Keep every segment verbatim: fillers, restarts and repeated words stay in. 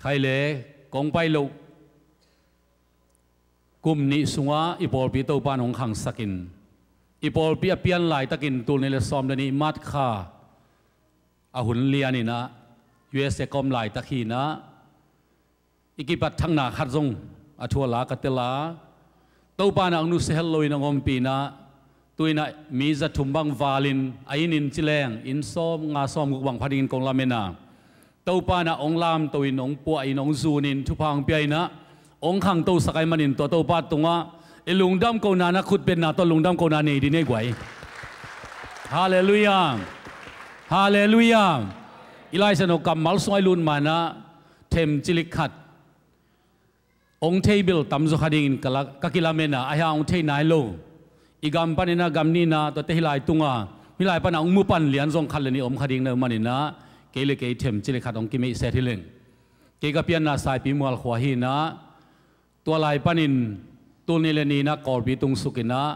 Hai le, kong pai loh kum nih sungah i pawlpi Topa in hong khangsakin, i pawlpi a pian laitakin tul nih le sawm le nih March kha a hun lianinah U S A ka om laitak hinah, i kipat thakna khat zong a thu a la ka tel a, Topa in ah hong nusia het loin hong ompih inah, tu inah mi za thum bang valin a inn in ci leng inn sawm nga sawm guk bang pha dingin kong lamen a, Topa in ah hong lamto in, hong puah in, hong zun in, thupha hong pia inah, hong khangtosak ahih manin tua Topa tungah i lungdam kohna, na khutbetna tawh lungdam kohna nei dih ni ei guai. Halleluiah. Halleluiah. I Lai Siangtho kammal sungah i lut manah them cilik khat hong thei bel tamzaw kha dingin ka la, ka kilamen a, ahi hang hong thei nai lo. I gam paninah gam nihna, tuate hih lai tunga, hih lai panah hong mu pan lian zong khat le nih om kha ding na hih maninah, kei le kei them cilik khat hong kimeihset hi leng. Kei ka pianna Saipimual khua hinah, tua lai panin tul nih le nih inah Kawlpi tungsukinah,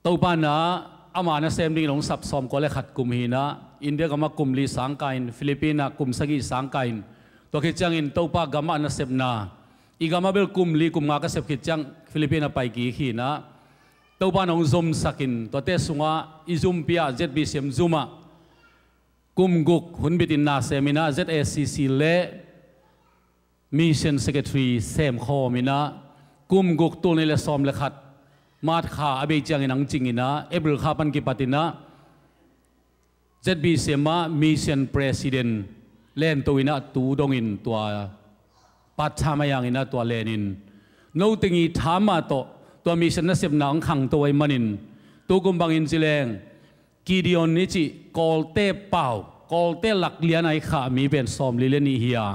Topa in ah ama nasem dingin hong sap sawmkua le khat kum hinah, India gamah kum li sangkah in, Philippine ah kum sagih sangkah in, tua khit ciangin Topa gamah nasepna, i gamah bel kum li kum nga ka sep khit ciang Philippine ah pai kik hinah, Topa in hong zomsakin, tuate sungah i zumpi ah Z B C M zumah kum guk hun bitin na seminah Z A C C le Mission Secretary semkhawm inah, kum guk tul nih le sawm le khat March kha a bei ciangin hong cing inah, April kha pan kipat inah Z B C M ah Mission President lento inah tu dongin tua part time a yanginah tua lenin, no teng i tha mah tawh tua mission nasepna hong khangto ahih manin, tu kum bangin ci leng Gideon i cih Kawlte pau, Kawlte lak lian a i khah mi pen sawmli le nih hi a,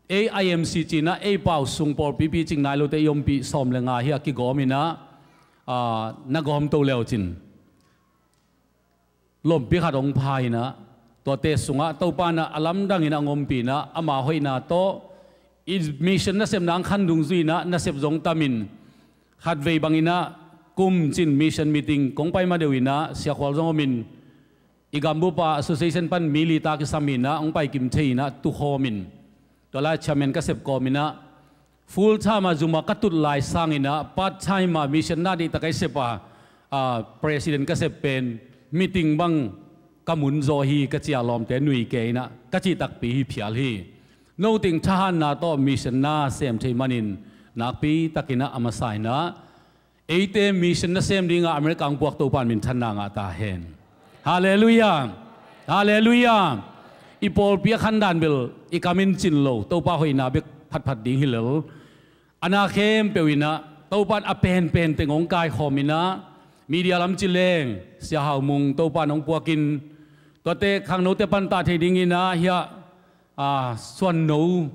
ei I M C cinah ei pau sung pawlpi picing nai lote i ompih sawm le nga hi a, kigawm inah, aa, na gawmto leucin lompi khat hong pha inah, tuate sungah Topa in ah a lamdang inah hong ompih inah, ama hoihna tawh i mission nasepna hong khan dungzui inah nasep zong tamin, khatvei bang inah kum cin mission meeting kong pai ma deuh inah siakhual zong omin, i gambupa association pan mi li ta kisam inah hong pai kim thei inah tukhawmin, tua lai chairman ka sep kawm inah, full time ah zumah ka tut lai sanginah part time ah mission na dihtak a i sep a, a, president ka sep pen meeting bang ka mun zaw hi ka ci a, lawmte nui kei inah ka cih takpi hi phial hi. No teng thahatna tawh mission na sem thei manin nakpi takinah a masa inah, eite mission nasem dinga America hong puak Topa in minthanna ngah ta hen. Halleluiah. Halleluiah. I pawlpi a khandan bel i kamin cin lo, Topa hoihna bek phatphat ding hi lel. A na khempeuh inah Topa in a penpen teng hong kaikhawm inah, media lam ci leng Sia Hau Mung Topa in hong puakin, tuate khangnote pantah thei dinginah hiah, a, Suanno,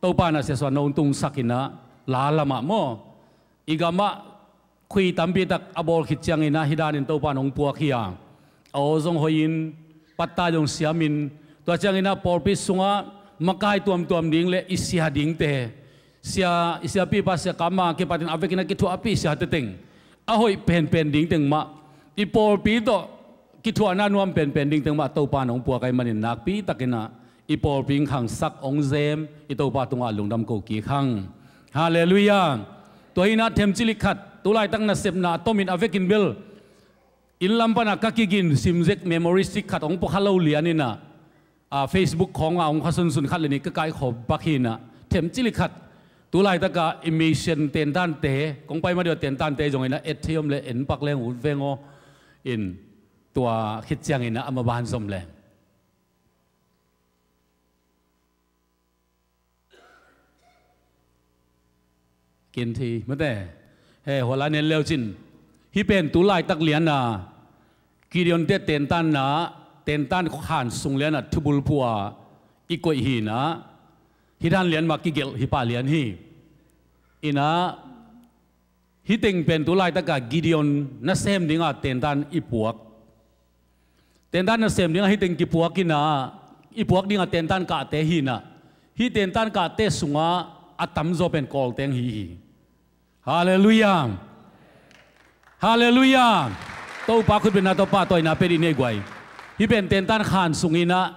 Topa in ah Sia Suanno hong tungsak inah, la lamah maw, i gamah khui tampi tak a bawl khit cianginah hih danin Topa in hong puak hi a, a aw zong hoihin, patta zong siamin, tua cianginah pawlpi sungah makai tuamtuam ding le i sia dingte, sia, i siapipa Sia Kama kipatin a vekin a kithuahpih siate teng, a hoih penpen ding teng mah, i pawlpi tawh kithuahna nuam penpen ding teng mah Topa in hong puak ahih manin nakpi takinah i pawlpi hong khangsak, hong zem, i Topa tungah lungdam ko kik hang. Halleluiah. Tua hinah them cilik khat, tu laitak nasepna a tomin a vekin bel inn lam panah ka kigin simzek memoristic khat hong pua kha lo lianinah, a, Facebook khawngah hong kha sunsun khat le nih ka kaikhawm pak hinah, them cilik khat, tu laitakah i mission tentante, kong pai ma deuh a tentante zonginah et thei om le en pak leng ut veng aw in, tua khit cianginah a maban zom leng. Kin thi mate. He, hua la nen leucin. Hih pen tu laitak liana Gideonte tentanna, tentan khan sung liana thubul pua i koih hinah, hih dan lian mah kigelh hi pah lian hi. Inah, hih teng pen tu laitaka Gideon nasem dinga tentan i puak. Tentan nasem dinga hih teng kipuak inah, i puak dinga tentan kahte hinah, hih tentan kahte sungah a tamzaw pen Kawlteng hi hi. Halleluiah. Halleluiah. Topa khutbetna tawh pahtawina pia dih ni ei guai. Hih pen tentan khan sunginah,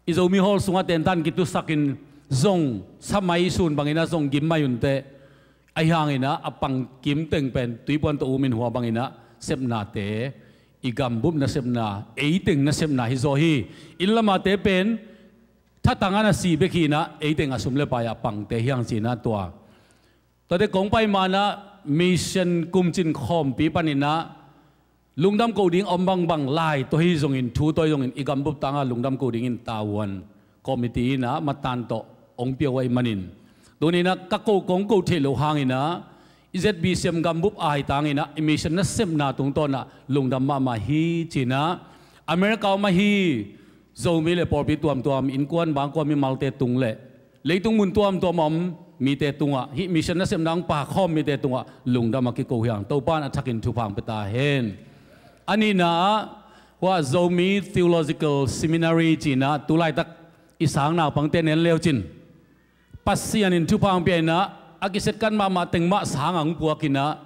i Zomi hawl sungah tentan kitusakin, zong samai sun bangin ah zong gim mai unteh. Ahi hangin ah a pang kim teng pen tuipuan tawh umin hua bangin ah sepnate, i gambup nasepna, eiteng nasepna hi zaw hi. Inn lamate pen thatang a na si bek hi-in ah eiteng a sum le pai a pangte hi hang ci-in ah tua. Tuate kong pai manah mission kumcin khawmpi panin ah lungdam koh ding om bangbang lai tawh hi zongin, thu tawh hi zongin, i gambup tangah lungdam koh dingin tavuan committee in ah matan tawh hong pia uh ahih manin, tuni-in ah ka koh kong koh theih loh hangin ah i Z B C M gambup aitangin ah i mission nasepna tungtawn ah lungdam mahmah hi ci-in ah America om ahi Zomi le pawlpi tuamtuam, innkuan bangkuan mimalte tung le leitung mun tuamtuam a om mite tungah, hih mission nasepna hong pakhawm mite tungah lungdam a kiko hi hang. Topa in a thakin thupha hong pia ta hen. A nihna ah hua Zomi Theological Seminary ci-in ah tu laitak i sang naupangte nen leucin Pasian in thupha hong pia-in ah a kisetkat mahmah teng mah sang hong puak-in ah,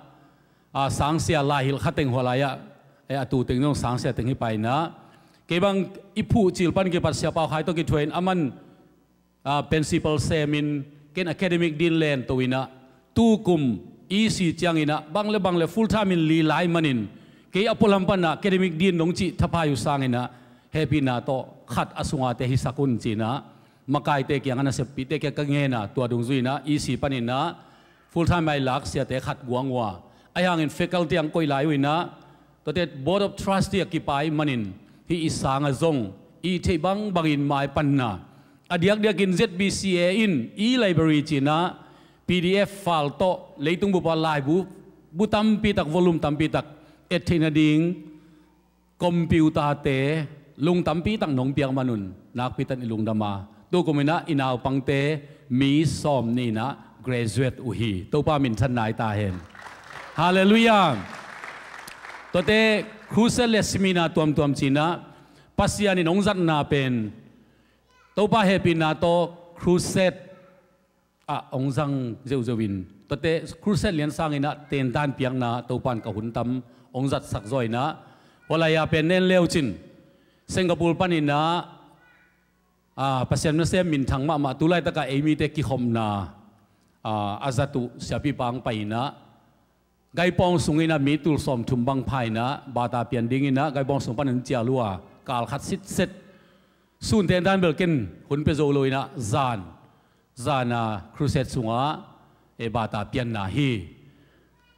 a, sangsia laihilh kha teng hua lai-ah, e, a tu teng zong sangsia teng hi pah-in ah, kei bang i phuhcil pan kipat Sia Pau Khai tawh kithuah-in aman, a, principal semin, ken academic din len to-in ah, tukum E C ciangin ah bang le bang le full time in li lai manin, kei a pualam pan ah academic din dong cih thapai uh sangin ah hehpihna tawh khat a sungate hisak un ci-in ah makaite kiangah, naseppihte kiangah ka ngen a, tua dungzui-in ah E C panin ah full time a i lak siate khat guang uh a, ahi hangin faculty ah hong koih lai uh in ah, tuate Board of Trustee a kipai manin hih i sang ah zong i theih bangbangin maipanna, a diakdiakin Z B C A in e-library ci-in ah P D F file tawh leitung bup ah laibu, bu tampi tak, volume tampi tak et theih nading computer-te lung tampi tak nong piak man un nakpi takin i lungdam a, tukum in ah i naupangte mi sawmnih in ah graduate uh hi. Topa minthanna hi ta hen. Halleluiah. Tuate crusade le seminar tuamtuam ci-in ah Pasian in hong zatna pen Topa hehpihna tawh crusade ah hong zang zeuhzeuh in, tuate crusade lian sangin ah tentan piakna Topa in ka hun tam hong zatsak zaw in ah, hua lai-a pen nen leucin Singapore panin ah, a, Pasian nasem minthang mahmah, tu laitak a ei mite kikhopna, a, a zat uh siapipa hong pai in ah, gaipawng sungin ah mi tul sawmthum bang pha in ah bata pian dingin ah gaipawng sung panin cial uh a, kal khat sitset. Sun tentan bel ken hun pia zo lo in ah zan, zan a crusade sungah, e, bata pianna hi.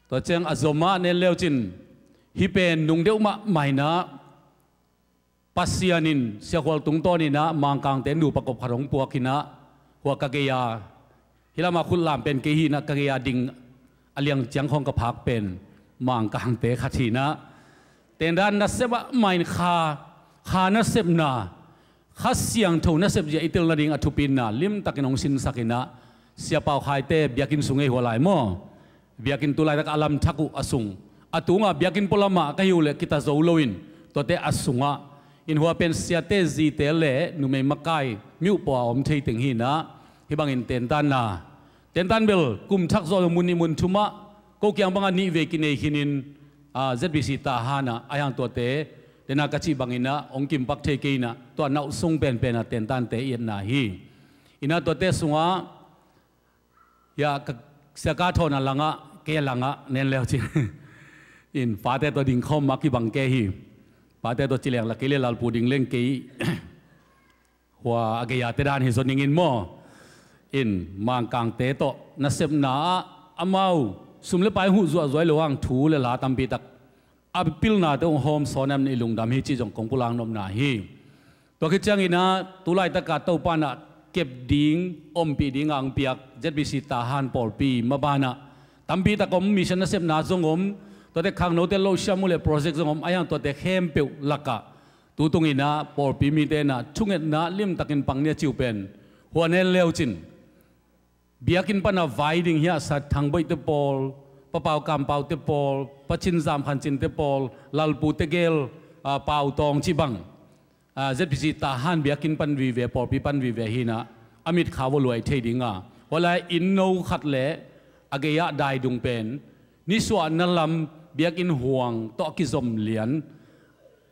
Tua ciang a zom ah nen leucin, hih pen nung deuh mahmah in ah Pasian in Sia Khual tungtawn in ah Mangkangte nupa kop khat hong puak in ah, hua ka gei-a, hih lamah khut lam pen kei hi in ah, ka gei-a ding a liang ciang khawng ka phak pen Mangkangte khat hi in ah, tentan nasep ah main kha, kha nasepna, Kha Siangtho nasep zia i tel nading a thupina limtakin hong sinsak in ah, Sia Pau Khaite biakinn sung ei hua lai maw? Biakinn tu laitak a lamthak uh a sung, a tungah biakinn pualamah ka hi uh leh kita zo loin, tuate a sungah in hua pen siate zite le numei makai mi uh pua a om thei teng hi in ah, hih bangin tentanna, tentan bel kum thak zawh lo mun nih mun thumah ko kiang bangah nih vei kinei khinin, a, Z B C Tahan ah, ahi hang tuate, tena ka cih bangin ah hong kimpak thei kei in ah, tua nauh sung penpen ah tentante i etna hi. In ah tuate sungah, ya, ka, Sia Ka Thawn a langah, kei a langah nen leucin in pate tawh dingkhawm mah kibang kei hi. Pate tawh ci leng la kei le Lalpu ding leng kei. Hua a gei-a te dan hi zaw ningin maw? In Mangkangte tawh nasepna ah amau sum le pai huh zuahzuah hi lo hang thu le la tampi tak a pilnate hong hawm sawn a, i lungdam hi cih zong kong pulak nopna hi. Tua khit ciangin ah tu laitak a Topa in ah kep ding, ompih ding a hong piak Z B C Tahan pawlpi maban ah tampi tak om, mission nasepna zong om, tuate khangnote lo siam uh le project zong om, ahi hang tuate khempeuh lakah tu tungin ah pawlpi mite in ah thungetna limtakin pang ni a ci uh pen hua nen leucin, biakinn pan a vai ding hiahsat Thang Boihte pawl, Pa Pau Kam Paute pawl, Pa Cin Zam Khan Cinte pawl, Lalpute gel, a, Pau Tawng cih bang, a, Z B C Tahan biakinn pan vive, pawlpi pan vive hi in ah, a mitkha vua luai thei ding a, hua lai inn no khat le a gei-ah daidung pen nisuahna lam biakinn huang tawh a kizom lian,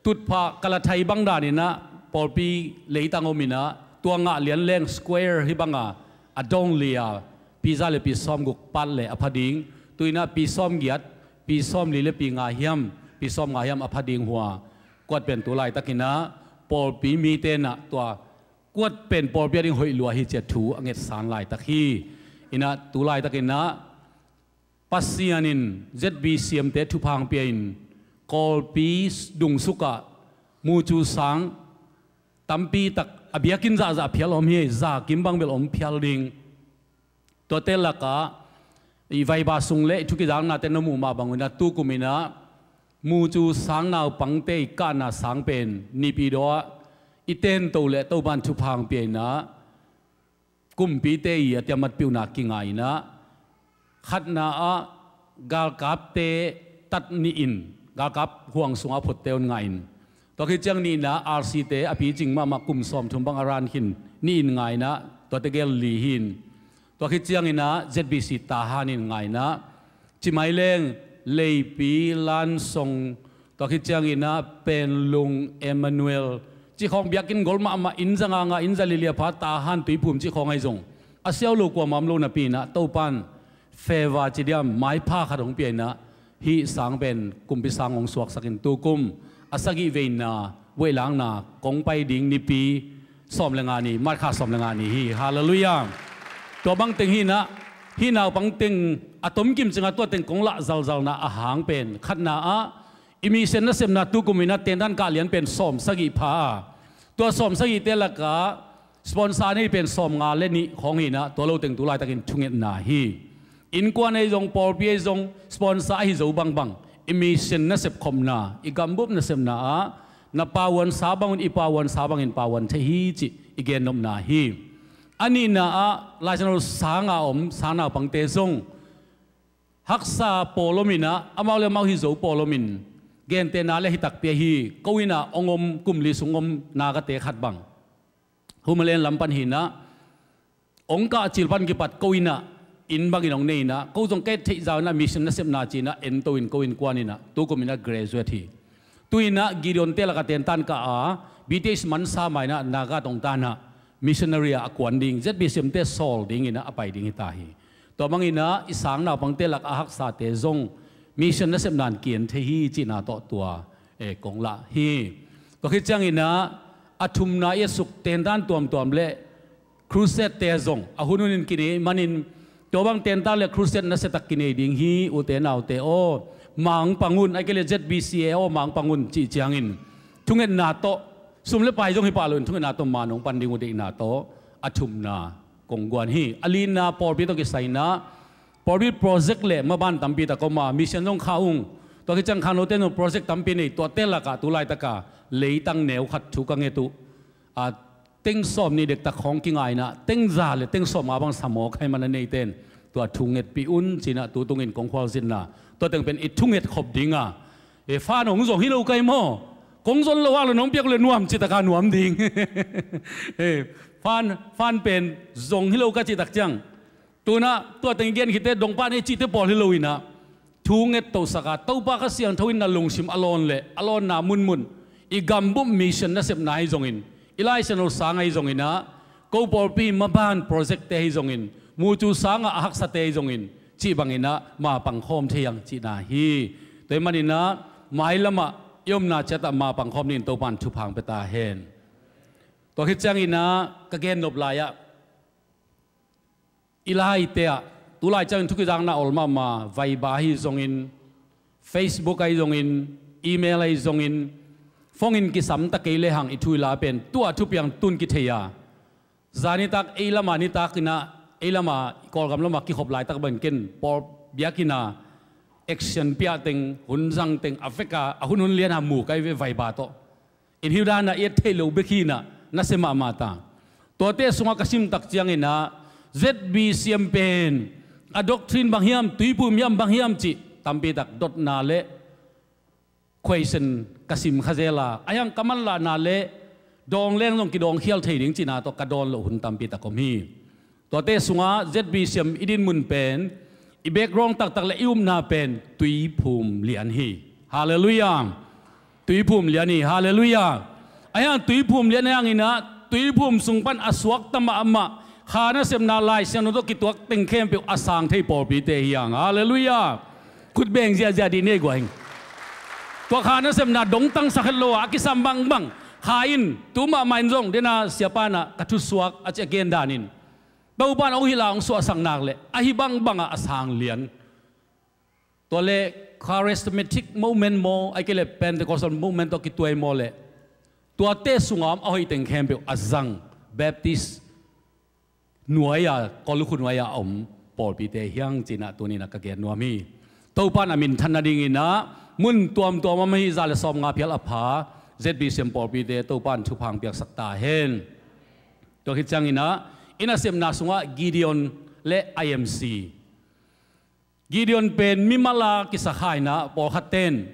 tutphah kalathai bang danin ah pawlpi leitang om in ah, tua ngah lian leng square hih banga a dong li a, pi za le pi sawm guk pat le a pha ding. Tu-in ah pi sawm giat, pi sawm li le pi nga hiam, pi sawm nga hiam a pha ding uh a, kuat pen tu laitakin ah pawlpi mite in ah tua kuat pen pawlpi a ding hoih lua hi ci-a thu a ngetsan laitak hi. In ah tu laitakin ah Pasian in Z B C M te thupha hong pia-in kawlpi dungsuk ah mucu sang tampi tak a biakinn zahzah phial om hi. Za kim bang bel om phial ding. Tuate lakah i vaiba sung le i thukizaknate na muh mah bangun ah tukum in ah mucu sang naupangte i kahna sang pen Naypyidaw ah i tento le Topa'n thupha hong pia in ah kumpite i a tiamat piuhna kinga in ah, khatna ah galkapte tat nih in, galkap huang sungah phutte un ngah in, tua khit ciang nihna R C te a picing mahmah kum sawmthum bang a ran khin nih in ngah in ah, tuate gel li hi in, tua khit ciangin ah Z B C Tahan in ngah in ah, Cimaileng, Leipi, Lansong, tua khit ciangin ah Penlung, Emmanuel, cih khawng biakinn gol mahmah, inn za nga nga, inn za li li a pha, Tahan, Tuiphum cih khawng ahi zong a siau lo kuamah om lo napi in ah Topa'n favor ci diam, maipha khat hong pia in ah hih sang pen kumpi sang hong suaksak in tukum a sagih veina vuailakna kong pai ding nipi sawm le nga ni, March kha sawm le nga ni hi. Halleluiah. Tua bang teng hi in ah, hih naupang teng a tomkim ciangah tua teng kong lah zalzalna a hang pen khatna ah i mission nasepna tukum in ah tentan kah lian pen sawm sagih pha a, tua sawm sagihte lakah sponsor nei pen sawm nga le nih khawng hi in ah, tua lo teng tu laitakin thungetna hi. Innkuan ahi zong, pawlpi ahi zong, sponsor ahi zo bangbang, i mission nasep khopna, i gambup nasepna ah na pauansa bangun i pauansa bangin pauan thei hi cih i gennopna hi. A nihna ah Laisiangtho sanga om sang naupangte zong haksa pawl om in ah, amau le amau hi zo pawl om in, gentehna le hi takpi ahi, ko inn ah hong om, kum li sung om nakate khat bang Humalen lam pan hi in ah, hong kah cil pan kipat ko inn ah inn bangin hong nei in ah, ko zong ka et theih zau in ah mission nasepna ci in ah ento in ko innkuan in ah tukum in ah graduate hi. Tu in ah Gideon te lakah tentan kah a, B T H mansa ma in ah Naga tongtan ah missionary ah a kuan ding, Z B C M te sawl ding in ah a pai ding hi ta hi. Tua bangin ah i sang naupangte lakah a haksate zong mission nasepna in kian thei hi cihna tawh tua, eh, kong lah hi. Tua khit ciangin ah a thumna i a suk tentan tuamtuam le crusade te zong a hun hunin kinei manin, tua bang tentan le crusade nasiatak kinei ding hi, ute naute aw, ma hong pang un, ahih kei leh Z B C A aw, ma hong pang un cih ciangin thungetna tawh, sum le pai zong hi pah loin thungetna tawh ma nong pan ding uh deihna tawh a thumna kong guan hi. A lina pawlpi tawh kisai in ah, pawlpi project le maban tampi tak om a, mission zong kha ung. Tua khit ciang khangnote zong project tampi nei, tuate lakah tu laitaka leitang neu khat thu ka nget uh. A, teng sawm nih dektak khawng kinga in ah, teng za le teng sawm nga bang sa mawk ahih man a neite in tua thu ngetpih un ci in ah tu tungin kong khualzinna. Tua teng pen i thunget khop ding a, e, fan hong zong hi lo ka hi maw? Kong zon lo a lo nong piak le nuam cih taka nuam ding. E, fan, fan pen zong hi lo ka cih tak ciang, tu in ah tua teng i gen khitte dongpa nei cihte pawl hi lo in ah, thu ngettosak a, Topa Kha Siangtho in na lungsim a lawn le a lawnna munmun i gambup mission nasepna ahi zongin, i Laisiangtho sang ahi zongin ah, ko pawlpi maban project te ahi zongin, mucu sangah a haksate ahi zongin, cih bangin ah ma pangkhawm thei ang cihna hi. Tua ahih manin ah mailamah i omna ciatah ma pangkhawm dingin Topa'n thupha hong pia ta hen. Tua khit ciangin ah ka gennop lai-ah i laite ah, tu lai ciangin thukizakna ol mahmah, Viber ahi zongin, Facebook ahi zongin, email ahi zongin, phone in kisam ta kei lehang i thu i la pen tua thupiang tun kithei a, zan nitak ei lama nitak in ah, ei lama Kawlgam lama kikhop laitak bangin ken pawl biakinn ah action piah teng, hun zang teng a vek a, a hun hun lian a mu ka hi ve Viber tawh. In hi dan a i et theih loh bek hi in ah nasia mahmah ta. Tuate sungah ka sim tak ciangin ah Z B C M pen a doctrine bang hiam, Tuiphum hiam, bang hiam cih tampi tak dotna le question ka sim kha zel a, a hiang ka manlahna le dawng leng zong kidawng khial thei ding cihna tawh ka dawn loh hun tampi tak om hi. Tuate sungah Z B C M i dinmun pen, i background taktak le i upna pen Tuiphum lian hi. Halleluiah. Tuiphum lian hi. Halleluiah. A hiang Tuiphum lian a hiangin ah Tuiphum sung pan a suakta mahmah Kha nasepna Lai Siangtho tawh kituak teng khempeuh a sang thei pawlpite hi hang. Halleluiah. Khut beng ziahziah dih ni ei guai. Tua kha nasepna dongtang sak het lo a, a kisam bangbang. Kha in tu mahmah in zong dena siapa in ah ka thusuak a ci a gen danin Topa in hong hilh a hong suahsak nak leh ahi bangbangah a sang lian. Tua leh charismatic movement maw, ahih kei leh Pentecostal movement tawh kituai maw leh, tuate sunga om a hoih teng khempeuh a zang Baptist nuai-a, kawlukhu nuai-a a om pawlpite hi hang ci-in ah tuni-in ah ka gen nuam hi. Topa in a minthan nadingin ah mun tuamtuam om ahi za le sawmnga phial a pha Z B C M pawlpite Topa in thupha hong piaksak ta hen. Tua khit ciangin ah i nasepna sungah Gideon le I M C. Gideon pen mimal a kisa kha in ah, pawlkhat ten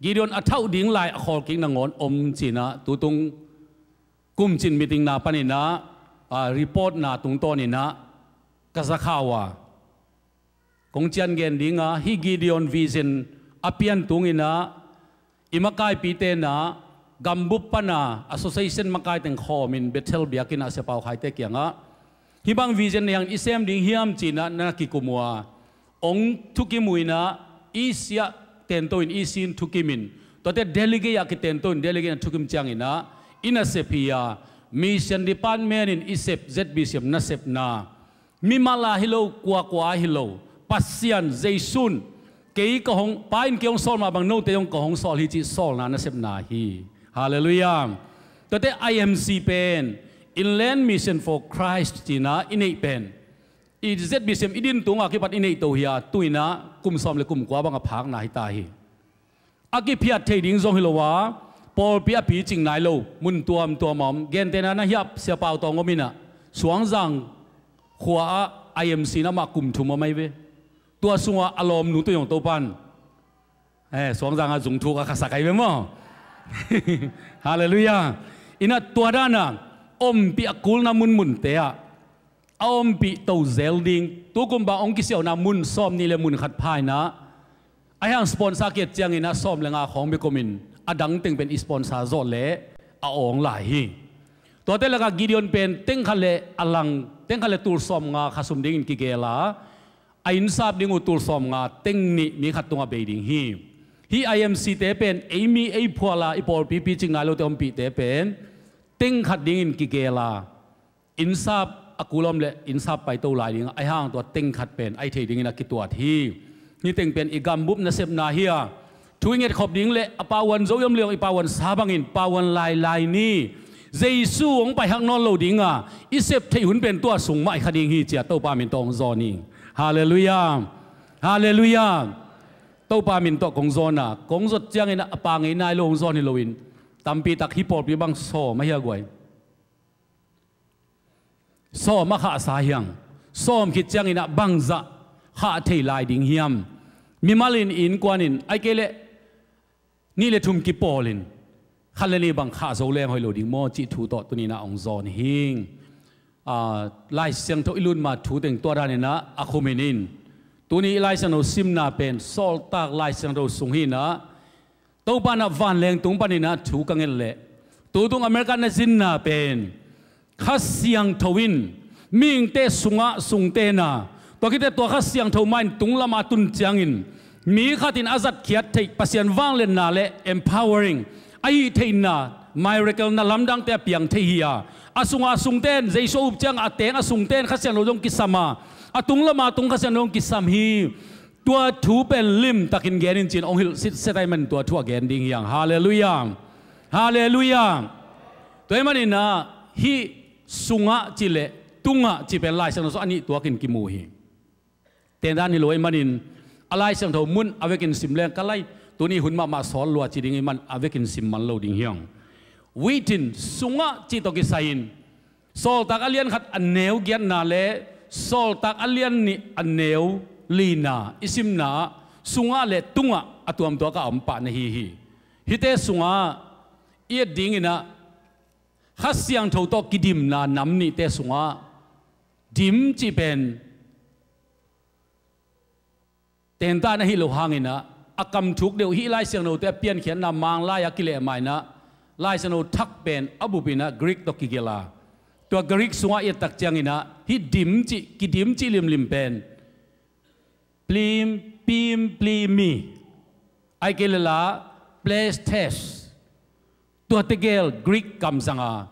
Gideon a thauh ding lai a khawl kik nangawn om ci-in ah tutung kumcin meeting na panin ah, a, report na tungtawnin ah ka za kha uh a, kong cian gen ding a, hih Gideon vision a pian tungin ah i makaipite in ah gambup pan a association makai teng khawmin Bethel biakinn ah Sia Pau Khaite kiangah, hih bang vision nei hang, i sem ding hiam ci-in ah na kikum uh a, hong thukim uh in ah, E C ah tento in, E C in thukim in, tuate delegate ah kitento in, delegate in a thukim ciangin ah i nasep hi a, mission department in i sep Z B C M nasepna, mimal a hi lo, kuakua a hi lo, Pasian, Jesu in, kei ka hong, Pa in kei hong sawl mah bang note zong ka hong sawl hi cih sawlna nasepna hi. Halleluiah. Tuate I M C pen, Inland Mission for Christ ci-in ah i neih pen, i Z B C M i din tungah kipat i neih to hi a, tu-in ah kum sawm le kum kua bang a phakna hi ta hi. A kiphiat thei ding zong hi lo a, pawlpi a picing nai lo mun tuamtuam a om. Gentehna-in ah hiah Sia Pau Tawng om in ah, Suangzang khua-ah I M C in amah kum thum om ahi ve. Tua sungah a lawmnu tawh zong Topa in, eh, Suangzang ah zung thuk a khasak ahi ve maw? Halleluiah. In ah tua dan a ompih a kulna munmunte ah a ompih to zel ding. Tukum bang hong kisiauhna mun sawmnih le mun khat pha in ah, ahi hang sponsor kiat ciangin ah sawm le nga khawng bek om in, a dang teng pen i sponsor zawh leh a awng lai hi. Tuate lakah Gideon pen teng khat le a lang, teng khat le tul sawmnga kha sum dingin kigel a, a innsap ding uh tul sawmnga teng nih mi khat tungah bei ding hi. Hih I M C te pen ei mi ei phual a, i pawlpi picing nai lote ompihte pen teng khat dingin kigel a, innsap a kul om leh innsap paito lai ding a, ahi hang tua teng khat pen ahi thei dingin a kituat hi. Hih teng pen i gambup nasepna hi a, thu i ngetkhop ding le a pauan zo i om leh zong i pauan sa bangin pauan lailai ni. Jesu hong paihak nawn lo ding a, i sep theih hun pen tua sung mah hi kha ding hi ci-a Topa min tawh hong zawn hi. Halleluiah. Halleluiah. Topa min tawh kong zawn a, kong zot ciangin a pa ngei nai lo hong zawn hi loin, tampi tak hih pawlpi bang sawm ahi a guai. Sawm a khahsa hi hang. Sawm khit ciangin ah bangzah khah thei lai ding hiam? Mimal in innkuan in, ahih kei leh nih le thum kipawlin khat le nih bang khah zo leng hoih lo ding maw cih thu tawh tuni-in ah hong zawn hi. Ah, Lai Siangtho i lut ma thu teng tua danin ah a khum in in. Tuni i Lai Siangtho simna pen Sawltak Lai Siangtho sung hi-in ah, Topa in ah vanleng tung panin ah thu ka nget leh, tutung America na zinna pen Kha Siangtho in mihingte sungah sungten a, tua khit teh tua Kha Siangtho mah in tung lamah a tun ciangin mi khat in a zatkhiat theih Pasian vangliatna le empowering, a hih theihna, miracle na lamdangte a piang thei hi a, a sungah sungten, Jesu a up ciangah a teng a sungten Kha Siangtho zong kisam a, a tung lamah a tung Kha Siangtho zong kisam hi. Tua thu pen limtakin gen in ci-in hong hilh sitset ahih manin tua thu a gen ding hi hang. Halleluiah. Halleluiah. Tua ahih manin ah hih sungah cih le tungah cih pen Lai Siangtho sung a nih tuakin kimu hi. Tentan hi lo ahih manin a Lai Siangtho mun a vekin sim leng ka lai, tuni hun mahmah sawl lua ci ding ahih man a vekin sim man lo ding hi hang. Within, sungah cih tawh kisai-in Sawltak a lian khat a neu giatna le Sawltak a lian nih a neu lina i simna ah sungah le tungah a tuamtuak a om pah na hi hi. Hihte sungah i et dingin ah Kha Siangtho tawh kidimna nam nihte sungah dim cih pen tenta na hih loh hangin ah a kamthuk deuh hih Lai Siangthote a piankhiatna Manglai a kilehma in ah Lai Siangtho thak pen a bup in ah Greek tawh kigelh a, Tua Greek sungah i et tak ciangin ah hih dim cih, kidim cih limlim pen plim, pim, plimi, ahih kei leh la ples tes, tua tegel Greek kamsang a,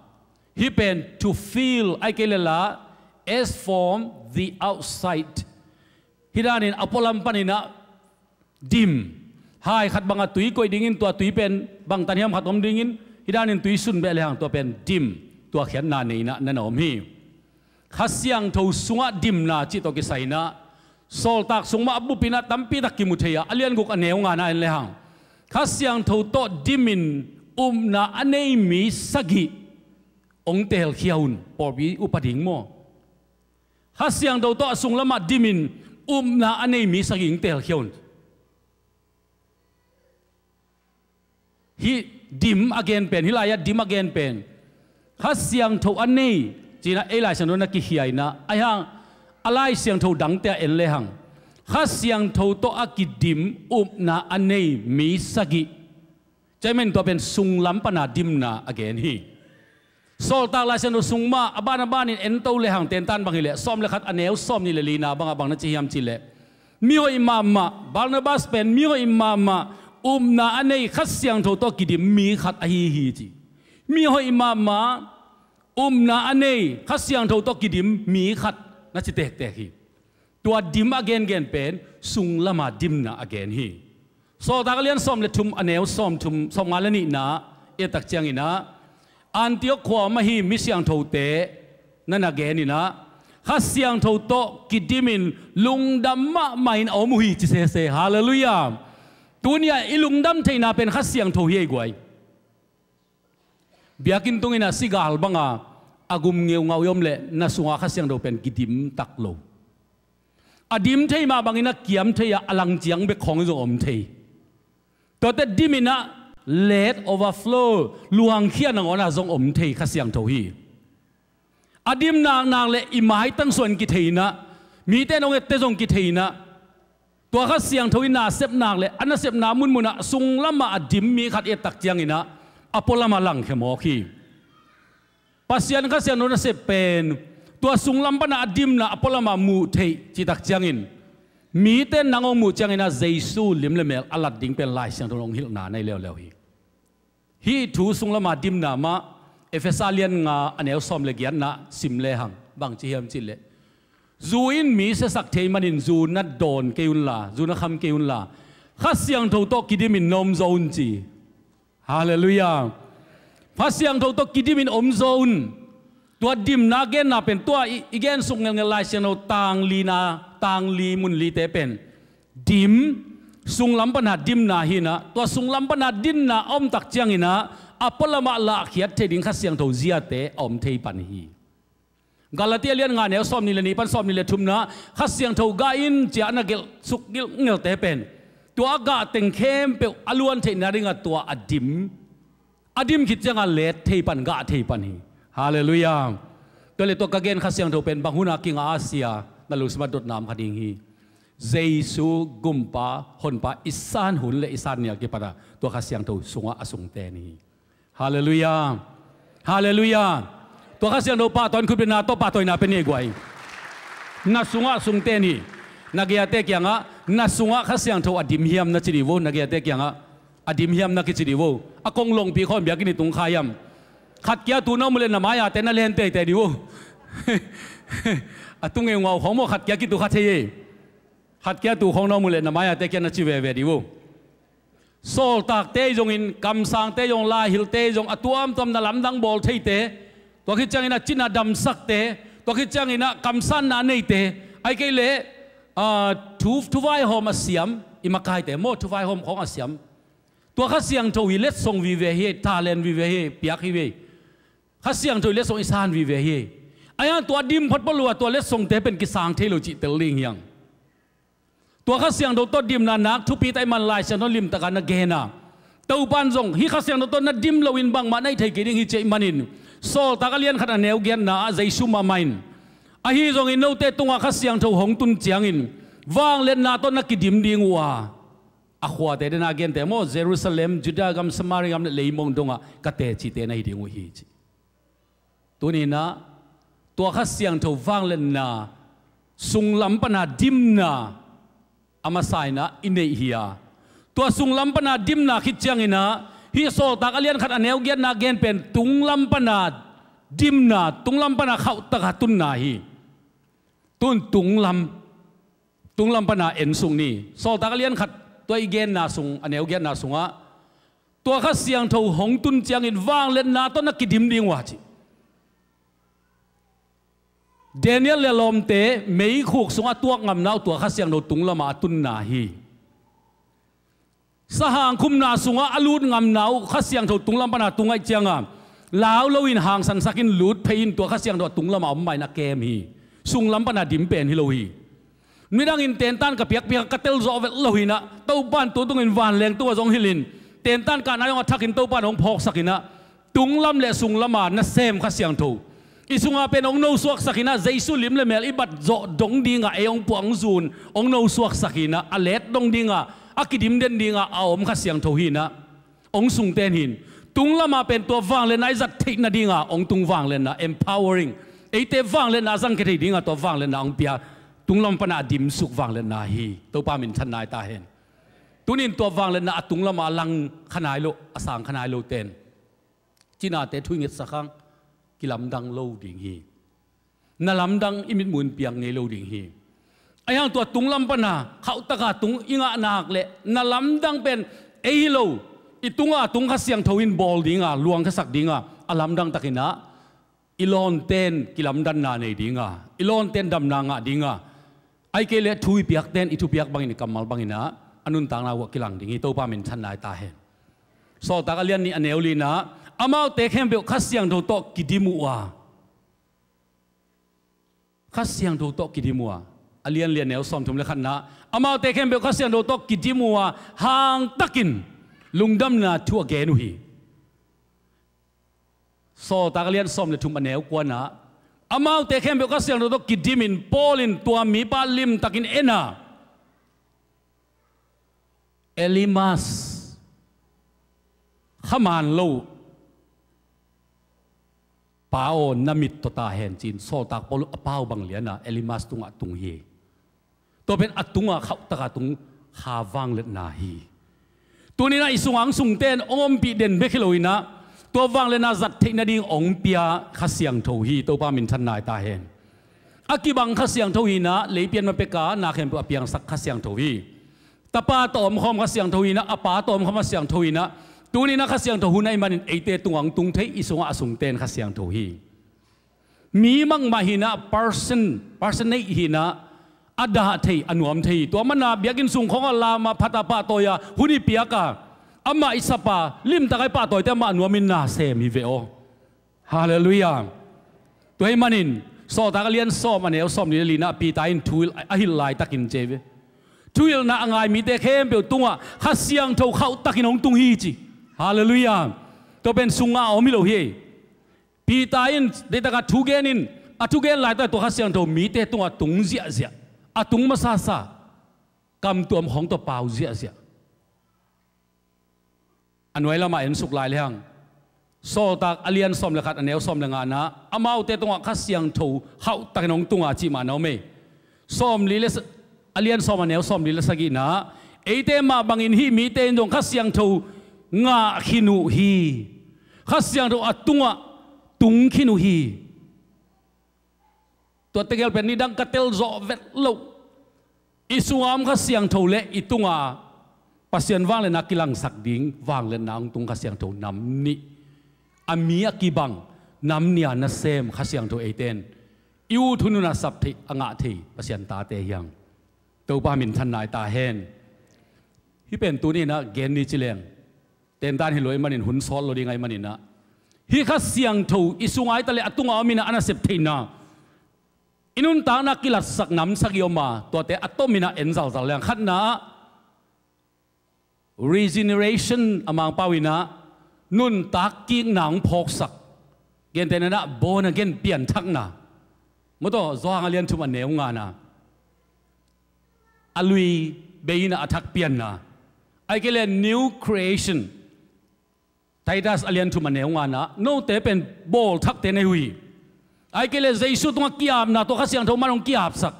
hih pen to fill, ahih kei leh la as from the outside. Hih danin a pualam panin ah dim. Hai khat bangah tui koih dingin, tua tui pen bangtan hiam khat om dingin, hih danin tui sun beh lehang tua pen dim. Tua khiatna nei in ah na na om hi. Kha Siangtho sungah dimna cih tawh kisai in ah Sawltak sung mah a bupin ah tampi tak kimu thei a, a lian guk a neu ngana en lehang Kha Siangtho tawh dimin upna a nei mi sagih hong telkhia un. Pawlpi upa ding maw? Kha Siangtho tawh a sunglamah dimin upna a nei mi sagih hong telkhia un. Hih dim a gen pen, hih lai-ah dim a gen pen Kha Siangtho a nei ci-in ah ei Lai Siangtho na kikhia in ah, ahi hang a Lai Siangtho dangte ah en lehang Kha Siangtho tawh a kidim upna a nei mi sagih, ci-a i men tua pen sunglam pana dimna a gen hi. Sawltak Lai Siangtho sung mah a ban a banin en to lehang tentan bang hileh, sawm le khat a neu sawmnih le lina bangah bang na ci hiam cihleh, mihoih mahmah, Barnabas pen mihoih mahmah, upna a nei, Kha Siangtho tawh kidim mi khat ahi hi ci. Mihoih mahmah, upna a nei, Kha Siangtho tawh kidim mi khat na ci tektek hi. Tua dim a gengen pen sunglama dimna a gen hi. Sawltak a lian sawm le thum a neu sawm thum, sawmnga le nihna i et tak ciangin ah Antiok khua mah hi mi siangthote na na gen in ah Kha Siangtho tawh kidimin lungdam mahmah in a om uh hi ci sese. Halleluiah. Tuni-ah i lungdam theihna pen Kha Siangtho hi ei guai. Biakinn tungin a sigal banga a gum ngeungau i om leh na sunga Kha Siangtho pen kidim tak lo. A dim thei mah bangin a kiam thei a, a lang ciang bek khawng zong om thei. Tuate dimin ah let overflow, luangkhia nangawn ah zong om thei Kha Siangtho hi. A dim naknak le i maitang suan kithei in ah, mite in hong ette zong kithei in ah, tua Kha Siangtho i nasep nak le a nasepna munmunah sunglamah a dim mi khat i et tak ciangin ah a pualamah langkhia mawk hi. Pasian Kha Siangtho nasep pen tua sunglam pana a dimna a pualamah muh theih cih tak ciangin, mite in nang hong muh ciangin ah Jesu lim le mel a lat ding pen Lai Siangtho in hong hilhna na hi leuleu hi. Hih thu sunglama dimna mah Efesa lian nga a neu sawm le giatna sim lehang bang ci hiam cihleh, zu in mi siasak thei manin zu na dawn kei unla, zu na kham kei unla, Kha Siangtho tawh kidimin na om zaw un ci. Halleluiah. Kha Siangtho tawh kidimin om zaw un. Tua dimna genna pen tua i, i gensuk ngelngel Lai Siangtho tanglina, tangli munlite pen dim, sunglam pana dimna hi in ah, tua sunglam pana dimna a om tak ciangin ah a pualamah lahkhiat thei ding Kha Siangtho ziate a om thei pan hi. Galatia lian nga neu sawmnih le nih pan sawmnih le thumna, Kha Siangtho gah in ci-a na gelh suk gelhngelte pen tua a gah teng khempeuh a luan theihna dingah tua a dim, a dim khit ciangah let thei pan, gah thei pan hi. Halleluiah. Tua le tua ka gen Kha Siangtho pen bang hunah kingah a sia, na lungsim ah dotna om kha ding hi. Jesu gumpa honpa i san hun le i san ni a kipat ah tua Kha Siangtho sungah a sungte ni hi. Halleluiah. Halleluiah. Tua Kha Siangtho pahtawi in khutbetna tawh pahtawina pia ni ei guai. Na sungah a sungte ni hi. Na geite kiangah na sungah Kha Siangtho a dim hiam na ci dih vo, na geite kiangah a dim hiam na kici dih vo. A kong longpi khawm biakinn i tung kha hiam? Khat kia tu na om uh leh na mai-ate na len teitei dih vo. A tu ngeungau khawng maw, khat kia kitu kha thei ei. Khat kia tu khawng na om uh leh na mai-ate kia na ci veve dih vo. Sawltakte ahi zongin, kamsangte ahi zong, laihilhte ahi zong, a tuamtuam na lamdang bawl theite, tua khit ciangin a cina damsakte, tua khit ciangin a kamsanna neite, ahih kei leh, ah, thu, thuvaihawm a siam, i makaite maw, thuvaihawm khawng a siam. Tua Kha Siangtho hi letsong vive hi, talent vive hi, piak hi ve. Kha Siangtho hi letsong i san vive hi. Ahi hang tua dim photphot lo a tua letsongte pen kisang thei lo cih tel ding hi hang. Tua Kha Siangtho tawh dimna nak thupi tak ahih man Lai Siangtho limtakin na gen a, Topa in zong hih Kha Siangtho tawh na dim loin bangmah na hih thei kei ding hi ci ahih manin, Sawltak a lian khat a neu giatna ah Jesu mahmah in, ahi zongin note tungah Kha Siangtho hong tun ciangin vangliatna tawh na kidim ding uh a, a khuate, den a gente maw, Jerusalem, Judea gam, Samaria gam le leimong dongah ka tecite na hi ding uh hi ci. Tuni-in ah tua Kha Siangtho vangliatna sunglam pana dimna a masa inah i neih hi a, tua sunglam pana dimna khit cianginah hih Sawltak a lian khat a neu giatna gen pen tunglam pana dimna, tunglam pana khauhtaka tunna hi. Tun tunglam, tunglam pana ensuk ni. Sawltak a lian khat tua i genna sung, a neu giatna sungah tua Kha Siangtho hong tun ciangin vangliatna tawh na kidim ding uh a ci. Daniel le lawmte meikhuk sungah tuak ngamna uh tua Kha Siangtho tunglamah a tunna hi. Sahang khumna sungah a lut ngamna uh Kha Siangtho tunglam pana tung ahih cianga lau loin hangsansakin lut phei in tua Kha Siangtho a tunglamah om mah in a kem hi. Sunglam pana dim pen hi lo hi. Midangin tentan ka piakpiak ka telzawh vet lo hinah Topan tu tungin vanleng tungah zong hilhin tentan kahna zong a thakin Topan hong phawksakinah tunglam le sunglama nasem Kha Siangtho i sunga pen hong nosuaksakinah Jesu lim le mel i bat zawh dong dinga ei hong puah hong zun hong nosuaksakinah a let dong dinga a kidim den dinga a om Kha Siangtho hinah hong sungten hin. Tunglama pen tua vangliatna i zat theih nadinga hong tung vangliatna, empowering, eite vangliatna a zangkhia thei dinga tua vangliatna hong pia. Tunglam pana a dimsuk vangliatna hi. Topa minthanna hi ta hen. Tunin tua vangliatna a tunglama a lang kha nai lo, a sang kha nai lo ten cinate thu i ngetsak hang kilamdang lo ding hi. Na lamdang i mitmuh in piang ngei lo ding hi. Ahi hang tua tunglam pana khauhtaka tung i ngah nak le na lamdang pen ei hi lo, i tunga tung Kha Siangtho in bawl dinga luangkhiasak dinga a lamdang takinah i lawnten kilamdanna nei dinga, i lawnten damna ngah dinga, ahih kei leh thu i piakten i thupiak bangin i kammal banginah a nuntakna uh ah kilang ding hi. Topa minthanna hi ta hen. Sawltak a lian nih a neu linah amaute khempeuh Kha Siangtho tawh kidim uh a, Kha Siangtho tawh kidim uh a, a lian lian neu sawmthum le khatna amaute khempeuh Kha Siangtho tawh kidim uh a hangtakin lungdamna thu a gen uh hi. Sawltak a lian sawm le thum a neu kuanah amaute khempeuh Kha Siangtho tawh kidimin Paul in tua mipa limtakin en a, Elimas, khaman lo pa aw, na mit tawh ta hen ci-in Sawltak Paul a pau bang liana Elimas tungah tung hi. Tua pen a tunga khauhtaka tung kha vangliatna hi. Tuninah i sunga hong sungten hong ompih den bek hi loinah tua vangliatna zat theih nading hong pia Kha Siangtho hi. Topa minthanna hi ta hen. A kibang Kha Siangtho hinah leipian ma peka na khempeuh a piangsak Kha Siangtho hi. Tapa tawh omkhawm Kha Siangtho hinah, a Pa tawh omkhawm Kha Siangtho hinah, tuninah Kha Siangtho hun ahih manin eite tungah hong tung thei, i sungah a sungten Kha Siangtho hi. Mi mahmah hinah, person, personate hinah, a dah thei, a nuam thei hi. Tua mana biakinn sung khawngah lamah phata pahtawi a hun i piaka amah i sapa limtaka i pahtawite amah a nuamin na sem hi ve aw. Halleluiah. Tua ahih manin Sawltak a lian sawm a neu sawm nih le lina Peter in thu a hilh laitakin ci ve. Thuhilhna a ngai mite khempeuh tungah Kha Siangtho khauhtakin hong tung hi ci. Halleluiah. Tua pen sungah a om hi lo hi. Peter in deihtakah thu gen in a thugen laitak tua Kha Siangtho mite tungah tung ziahziah, a tung masasa, kamtuam khawng tawh pau ziahziah. A nuai lamah ensuk lai lehang Sawltak a lian sawm le khat a neu sawm le ngana amaute tungah Kha Siangtho khauhtakin hong tunga cih mah na om ei. Sawmli le sa-, a lian sawm a neu sawmli le sagihna eite mah bangin hih mite in zong Kha Siangtho ngah khin uh hi. Kha Siangtho a tungah tung khin uh hi. Tua tegel pen nidang ka telzawh vet loh. I sunga om Kha Siangtho le i tunga Pasian vangliatna kilangsak ding vangliatna hong tung Kha Siangtho nam nih. A mi a kibang nam nih a nasem Kha Siangtho eite in i ut hun hunah sap thei, a ngah thei Pasian tate hi hang. Topa minthanna hi ta hen. Hih pen tuni inah gen ni ci leng tentan hi lo ahih manin hun sawt lo ding ahih maninah hih Kha Siangtho i sunga hi ta le a tunga om inah a nasep theihna i nuntakna kilatsak nam sagih om a, tuate a tom inah en zalzal leng. Khatna ah regeneration a Mangpau inah nuntak kikna hong phawksak. Gentehna inah born again, pianthakna. Mawtaw, Johan a lian thum a neu ngana a lui bei inah a thak pianna. Ahih kei le new creation. Titus a lian thum a neu ngana note pen bawlthakte na hi uh hi. Ahih kei leh Jesu tungah ki-apna tua Kha Siangtho man hong ki-apsak.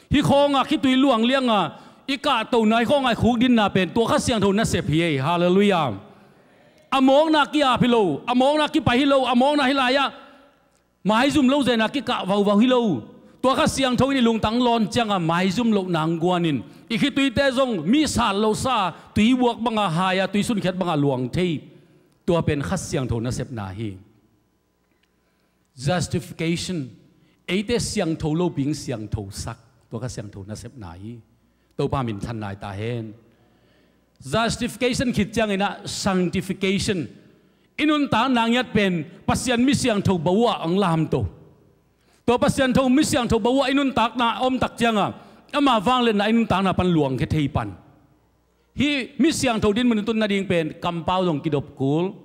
Hih khawngah khitui luang lianga i kahtona, hih khawngah i khukdinna pen tua Kha Siangtho nasep hi ei. Halleluiah. A mawkna ki-ap hi lo, a mawkna kipai hi lo, a mawkna hih lai-ah maizum lo zena kikah vauvau hi lo. Tua Kha Siangtho in i lungtang lawn cianga maizum lohna hong guanin i khituite zong mi sat lohsa, tui buak banga hai-a, tui sunkhiat banga luang thei. Tua pen Kha Siangtho nasepna hi. Justification, eite siangtho lopi hong siangthosak, tua Kha Siangtho nasepna hi. Topa minthan nai ta hen. Justification khit ciangin ah sanctification, i nuntakna ngiat pen Pasian mi siangtho bawah hong lamto. Tua Pasian tho mi siangtho bawah i nuntakna a om tak cianga ama vangliatna i nuntakna pan luangkhia thei pan. Hih mi siangtho dinmun i tun nading pen kampau zong kidop kul,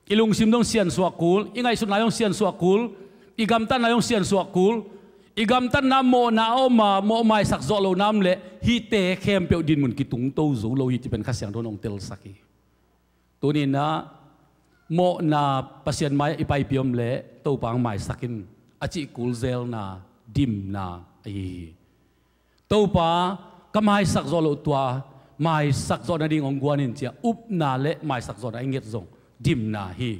i lungsim zong siansuah kul, i ngaihsutna zong siansuah kul, i gamtatna zong siansuah kul. I gamtatna mawhna a om a, mawh maisak zawh lohna om leh hihte khempeuh dinmun kitungto zo lo hi ci pen Kha Siangtho in hong telsak hi. Tuninah mawhna Pasian mai-ah i paipih om leh Topa hong maisak in a cih kul zelna dimna ahi hi. Topa, ka maisak zawh loh tua maisak zawh nading hong guan in ci-a upna le maisak zawhna i nget zong dimna hi.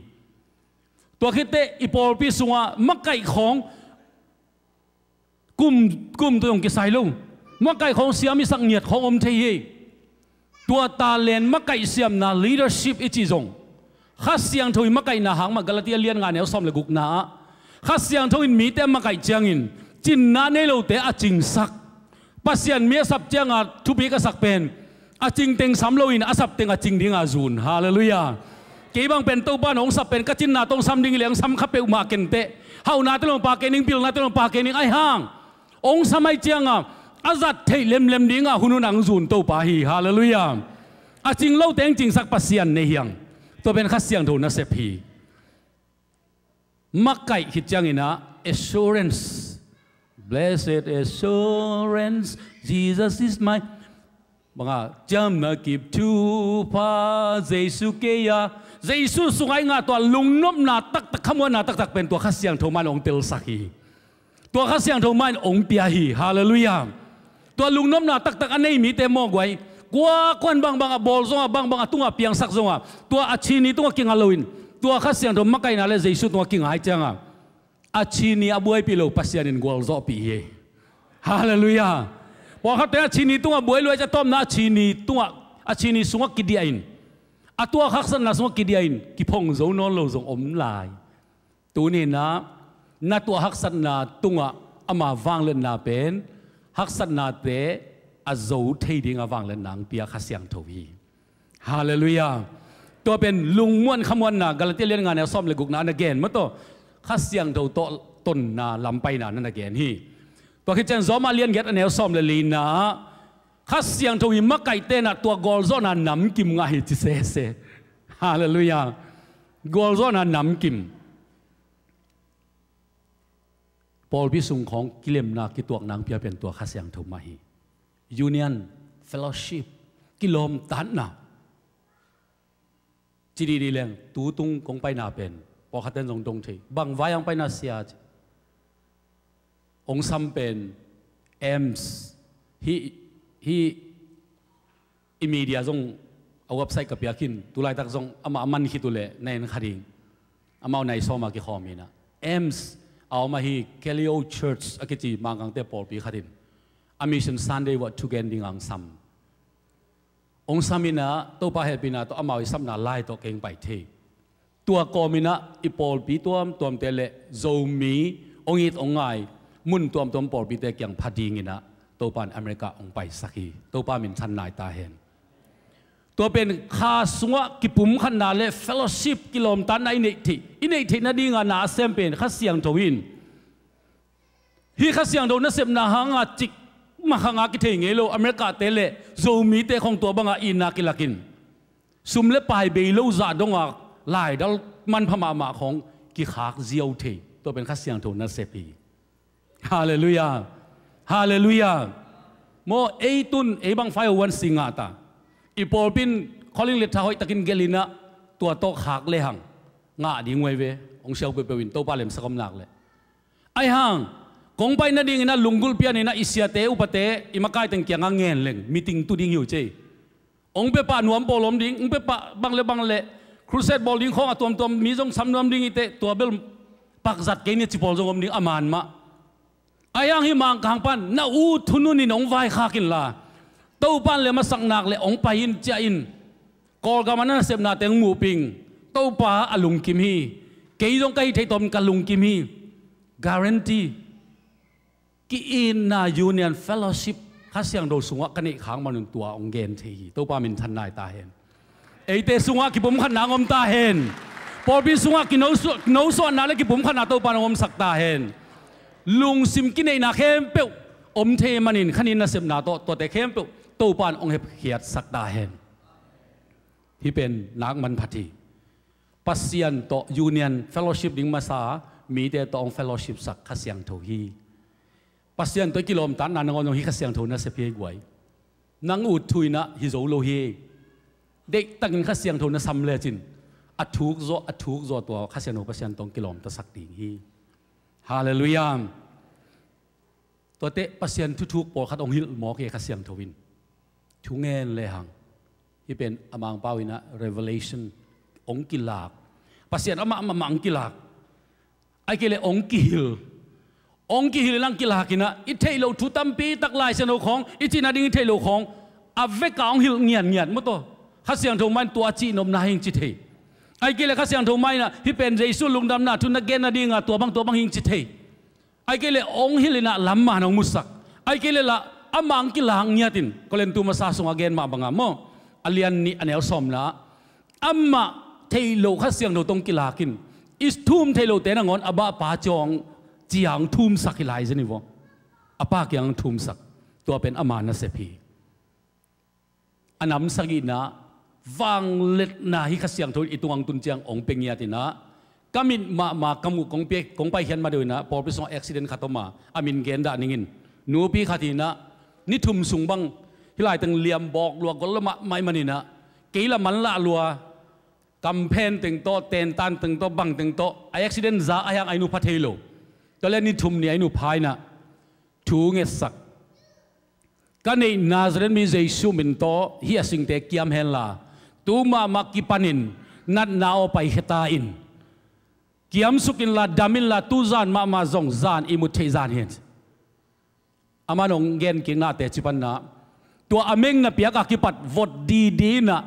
Tua khitteh i pawlpi sungah makaih khawng kum, kum tua zong kisai lo. Makaih khawng siam i sak ngiat khawng om thei hi. Tua talent makaih siamna leadership i cih zong Kha Siangtho i makaihna hang mah. Galatia lian nga neu sawm le gukna ah Kha Siangtho in mite a makaih ciangin cinna nei lote a cingsak. Pasian mi a sap cianga thupi ka sak pen a cing teng sam loin a sap teng a cing dinga zun. Halleluiah. Kei bang pen Topa in hong sap pen ka cinna tawh hong sam ding hi leh hong sam kha peuhmah kenteh. Hauhnate lawng pha kei ning, pilnate lawng pha kei ning, ahi hang hong sam ahih cianga a zat theih lemlem dinga hun hun a hong zun Topa hi. Halleluiah. A cing lote hong cingsak Pasian nei hi hang. Tua pen Kha Siangtho nasep hi. Makaih khit ciangin ah assurance, blessed assurance, Jesus is my, banga ciamna kip thupha, Jesu kei a, Jesu sungah i ngah tua lungnopna taktak, khamuanna taktak pen tua Kha Siangtho man hong telsak hi. Tua Kha Siangtho man hong pia hi. Halleluiah. Tua lungnopna taktak a nei mite mawk guai. Kua kuan bangbang a bawl zongah, bangbang a tungah piangsak zongah, tua a chini tungah kinga loin tua Kha Siangtho makaihna le Jesu tungah kinga ahih cianga a chini a buaipih lo Pasian in gualzawhpih hi. Halleluiah. Pawlkhatte a chini tungah buai luai cia tawpna a chini tungah, a chini sungah kidiah in, a tuah haksatna sungah kidiah in kiphong zo nawn lo zong om lai. Tuninah na tuah haksatna tungah ama vangliatna pen haksatnate a zo thei dinga vangliatna hong pia Kha Siangtho hi. Halleluiah. Tua pen lungmuan khamuanna Galatia lian nga neu sawm le gukna a na gen mataw, Kha Siangtho tawh tonna lampaina na na gen hi. Tua khit ciang Rom a lian giat a neu sawm le lina ah Kha Siangtho i makaihte na tua gualzawhna namkim ngah hi ci sese. Halleluiah. Gualzawhna namkim. Pawlpi sung khawng kilemna kituakna hong pia pen tua Kha Siangtho mah hi. Union, fellowship, kilawmtatna. Ci didi leng tutung kong paina pen pawlkhatten zong dong thei, bang vai ang paina sia ci. Ong sam pen AMS, hih, hih i media zong a website ka piak khin, tulaitak zong amah a man khit uh leh na en kha ding. Amau nai sawma kikhawm inah AMS a om ahi, Kaleo Church a kici Mangkangte pawlpi khat in a Mission Sunday vawh thugen ding ang sam. Ong sam inah Topa hehpihna tawh amau i sapna lai tawh keng pai thei. Tua kawm inah i pawlpi tuamtuamte le Zomi ong it ong ngai mun tuamtuam pawlpite kiang pha dinginah Topa in America ong paisak hi. Topa minthan nai ta hen. Tua pen kha sungah kipumkhatna le fellowship, kilawmtatna i neih theih, i neih theih nadinga na a sem pen Kha Siangtho in. Hih Kha Siangtho nasepna hanga cik makhanga kithei ngei lo Americate le Zomite khong tua banga itna kilakin sum le pai bei lo zah donga laidal manpha mahmah khong kikhak ziau thei. Tua pen Kha Siangtho nasep hi. Halleluiah. Halleluiah. Maw, ei tun ei bang five oh one C ngah ta. I pawlpi in calling letter hoihtakin gelh inah tua tawh khak lehang ngah ding uh hi ve. Ong siau peuhpeuh in Topa lemsak om nak leh. Ahi hang kong pai nadingin ah lunggulh pianin ah i siate upate i makaiteng kiangah ngen leng meeting tu ding hi uh ci. Hong pia pah nuam pawl om ding, hong pia pah bang le bang le crusade bawl ding khawng a tuamtuam mi zong sam nuam ding hi teh, tua bel pakzat kei ni ci pawl zong om ding a man mah. Ahi hang hih Mangkang pan na ut thunun in hong vaikhak inla, Topa in lem a sak nak leh hong pai in ciah in. Kawlgam ah na nasepnate hong muhpih in. Topa a lungkim hi. Kei zong ka hih theih tawm ka lungkim hi. Guarantee. Ki-itna union fellowship Kha Siangtho sungah ka neih khak manun tua hong gen thei hi. Topa minthanna hi ta hen. Eite sungah kipumkhatna hong om ta hen. Pawlpi sungah kinosuah, kinosuahna le kipumkhatna Topa in hong omsak ta hen. Lungsim kineihna khempeuh om thei manin khanin nasepna tawh tuate khempeuh Topa in hong hepkhiatsak ta hen. Hih pen nak manphat hi. Pasian tawh union fellowship ding masa, mite tawh hong fellowship sak Kha Siangtho hi. Pasian tawh i kilawmtatna nangawn zong hih Kha Siangtho nasep hi ei guai. Nang ut thu in ah hi zo lo hi. Deihtakin Kha Siangtho na sam lecin a thuk zaw, a thuk zaw tua Kha Siangtho Pasian tawh hong kilawmtasak ding hi. Halleluiah. Tuate Pasian thuthuk pawlkhat hong hilh mawk hi Kha Siangtho in. Thu ngen lehang. Hih pen a Mangpau in ah revelation hong kilak. Pasian amah amah hong kilak. Ahih kei leh hong kihilh. Hong kihilh in ah hong kilak in ah i theih loh thu tampi tak Lai Siangtho khawng, i cih nading i theih loh khawng a vekah hong hilh ngiatngiat maw taw. Kha Siangtho mah in tua cih nopna hi ing ci thei. Ahih kei leh Kha Siangtho mah in ah hih pen Jesu lungdamna thu na gen nadinga tua bang tua bang hi ing ci thei. Ahih kei leh hong hilh in ah lamman hong musak. Ahih kei leh lah amah hong kilak ngiat in, Korintu masa sungah gen mah banga maw, a lian nih a neu sawmna ah, amah theih loh Kha Siangtho tawh hong kilak in, i thu um theih lohte nangawn a bahpa ciang, ciang thumsak hi lai zen hi vaw. A Pa kiang thumsak. Tua pen ama nasep hi. A nam sagihna, vangliatna hih Kha Siangtho in i tungah hong tun ciang hong pia ngiat in ah, ka mit mahmah ka muh kong pia, kong paikhiat madeuh in ah pawlpi sungah accident khat om a, a min gen dah ning in. Nupi khat in ah ni thum sung bang hih laiteng liam bawk lua gol lua mahmah ahih manin ah, kei lah manlah lua, kamphen teng tawh, tentan teng tawh, bang teng tawh, a accident za ahi hang a inn uh pha thei lo. Tua leh ni thum ni a inn uh pha in ah thu ngetsak. Ka neih Nazareth mi Jesu min tawh hih a singte kiam henla, tu mahmah kipanin natna aw paikhia ta in. Kiamsuk inla, dam inla, tu zan mahmah zong zan ihmut theih zan hi. Aman hong gen kikna teci panna, tua a meng na piak a kipat vot didi in ah,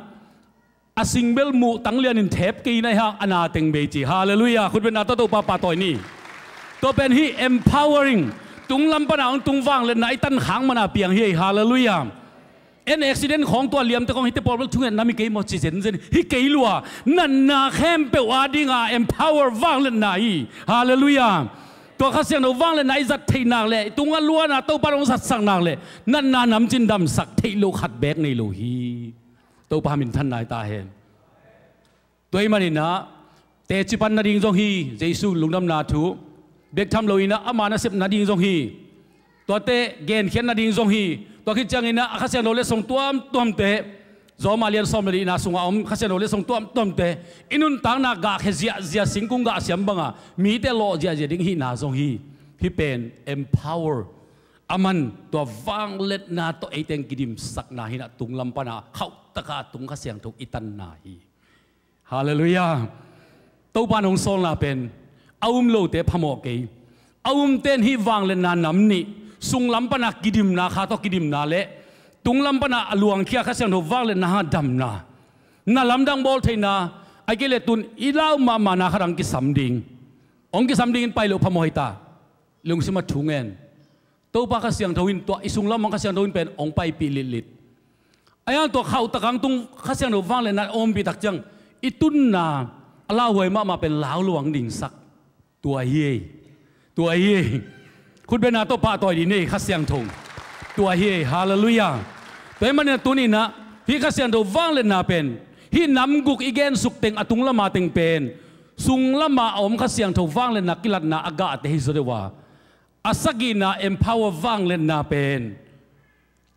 a singbel muh tanglianin thep kei in ah, ahi hang a na teng bei ci. Halleluiah. Khutbetna tawh Topa pahtawi ni. Tua pen hih empowering, tunglam pana hong tung vangliatna i tan khak mana piang hi ei. Halleluiah. En accident khawng, tua liamte khawng, hihte pawl bel thunget nam hi kei maw ci zenzen hi kei lua. Natna khempeuh adinga empower vangliatna hi. Halleluiah. Tua Kha Siangtho vangliatna i zat theih nak leh, i tungah luanna Topa in hong zatsak nak leh, natna namcin damsak theih loh khat beek nei lo hi. Topa minthanna hi ta hen. Tua ahih manin ah teci pan nading zong hi, Jesu lungdamna thu bek tham lo in ah ama nasep nading zong hi. Tuate genkhiat nading zong hi. Tua khit ciangin ah a Kha Siangtho letsong tuamtuamte, Rom a lian sawm le nihna sungah om Kha Siangtho letsong tuamtuamte, i nuntakna gahkhia ziahziah, singkung gah siam banga mite lawh ziahziah ding hihna zong hi. Hih pen empower, aman tua vangliatna tawh eite hong kidimsakna hi in ah, tunglam pana khauhtaka tung Kha Siangtho i tanna hi. Halleluiah. Topa in hong sawlna pen a um lote phamawh kei. A umte in hih vangliatna nam nih, sunglam pana kidimna, kha tawh kidimna le tunglam pana a luangkhia Kha Siangtho vangliatna hang damna, na lamdang bawl theihna, ahih kei leh tun i lau mahmahna khat hong kisam ding, hong kisam dingin pai loh phamawh hi ta. Lungsim a thu ngen. Topa Kha Siangtho in tua i sunglam hong Kha Siangtho in pen hong paipih litlit. Ahi hang tua khauhtaka hong tung Kha Siangtho vangliatna ompih tak ciang, i tunna a lauhuai mahmah pen lau luang dingsak. Tua hi ei. Tua hi ei. Khutbetna tawh pahtawi dih ni ei, Kha Siangtho. Tua hi ei. Halleluiah. Tua ahih manin ah tuni in ah hih Kha Siangtho vangliatna pen hih nam guk i gensuk teng, a tunglama teng pen sunglama a om Kha Siangtho vangliatna kilatna a gahte hi zaw deuh a, a sagihna empower vangliatna pen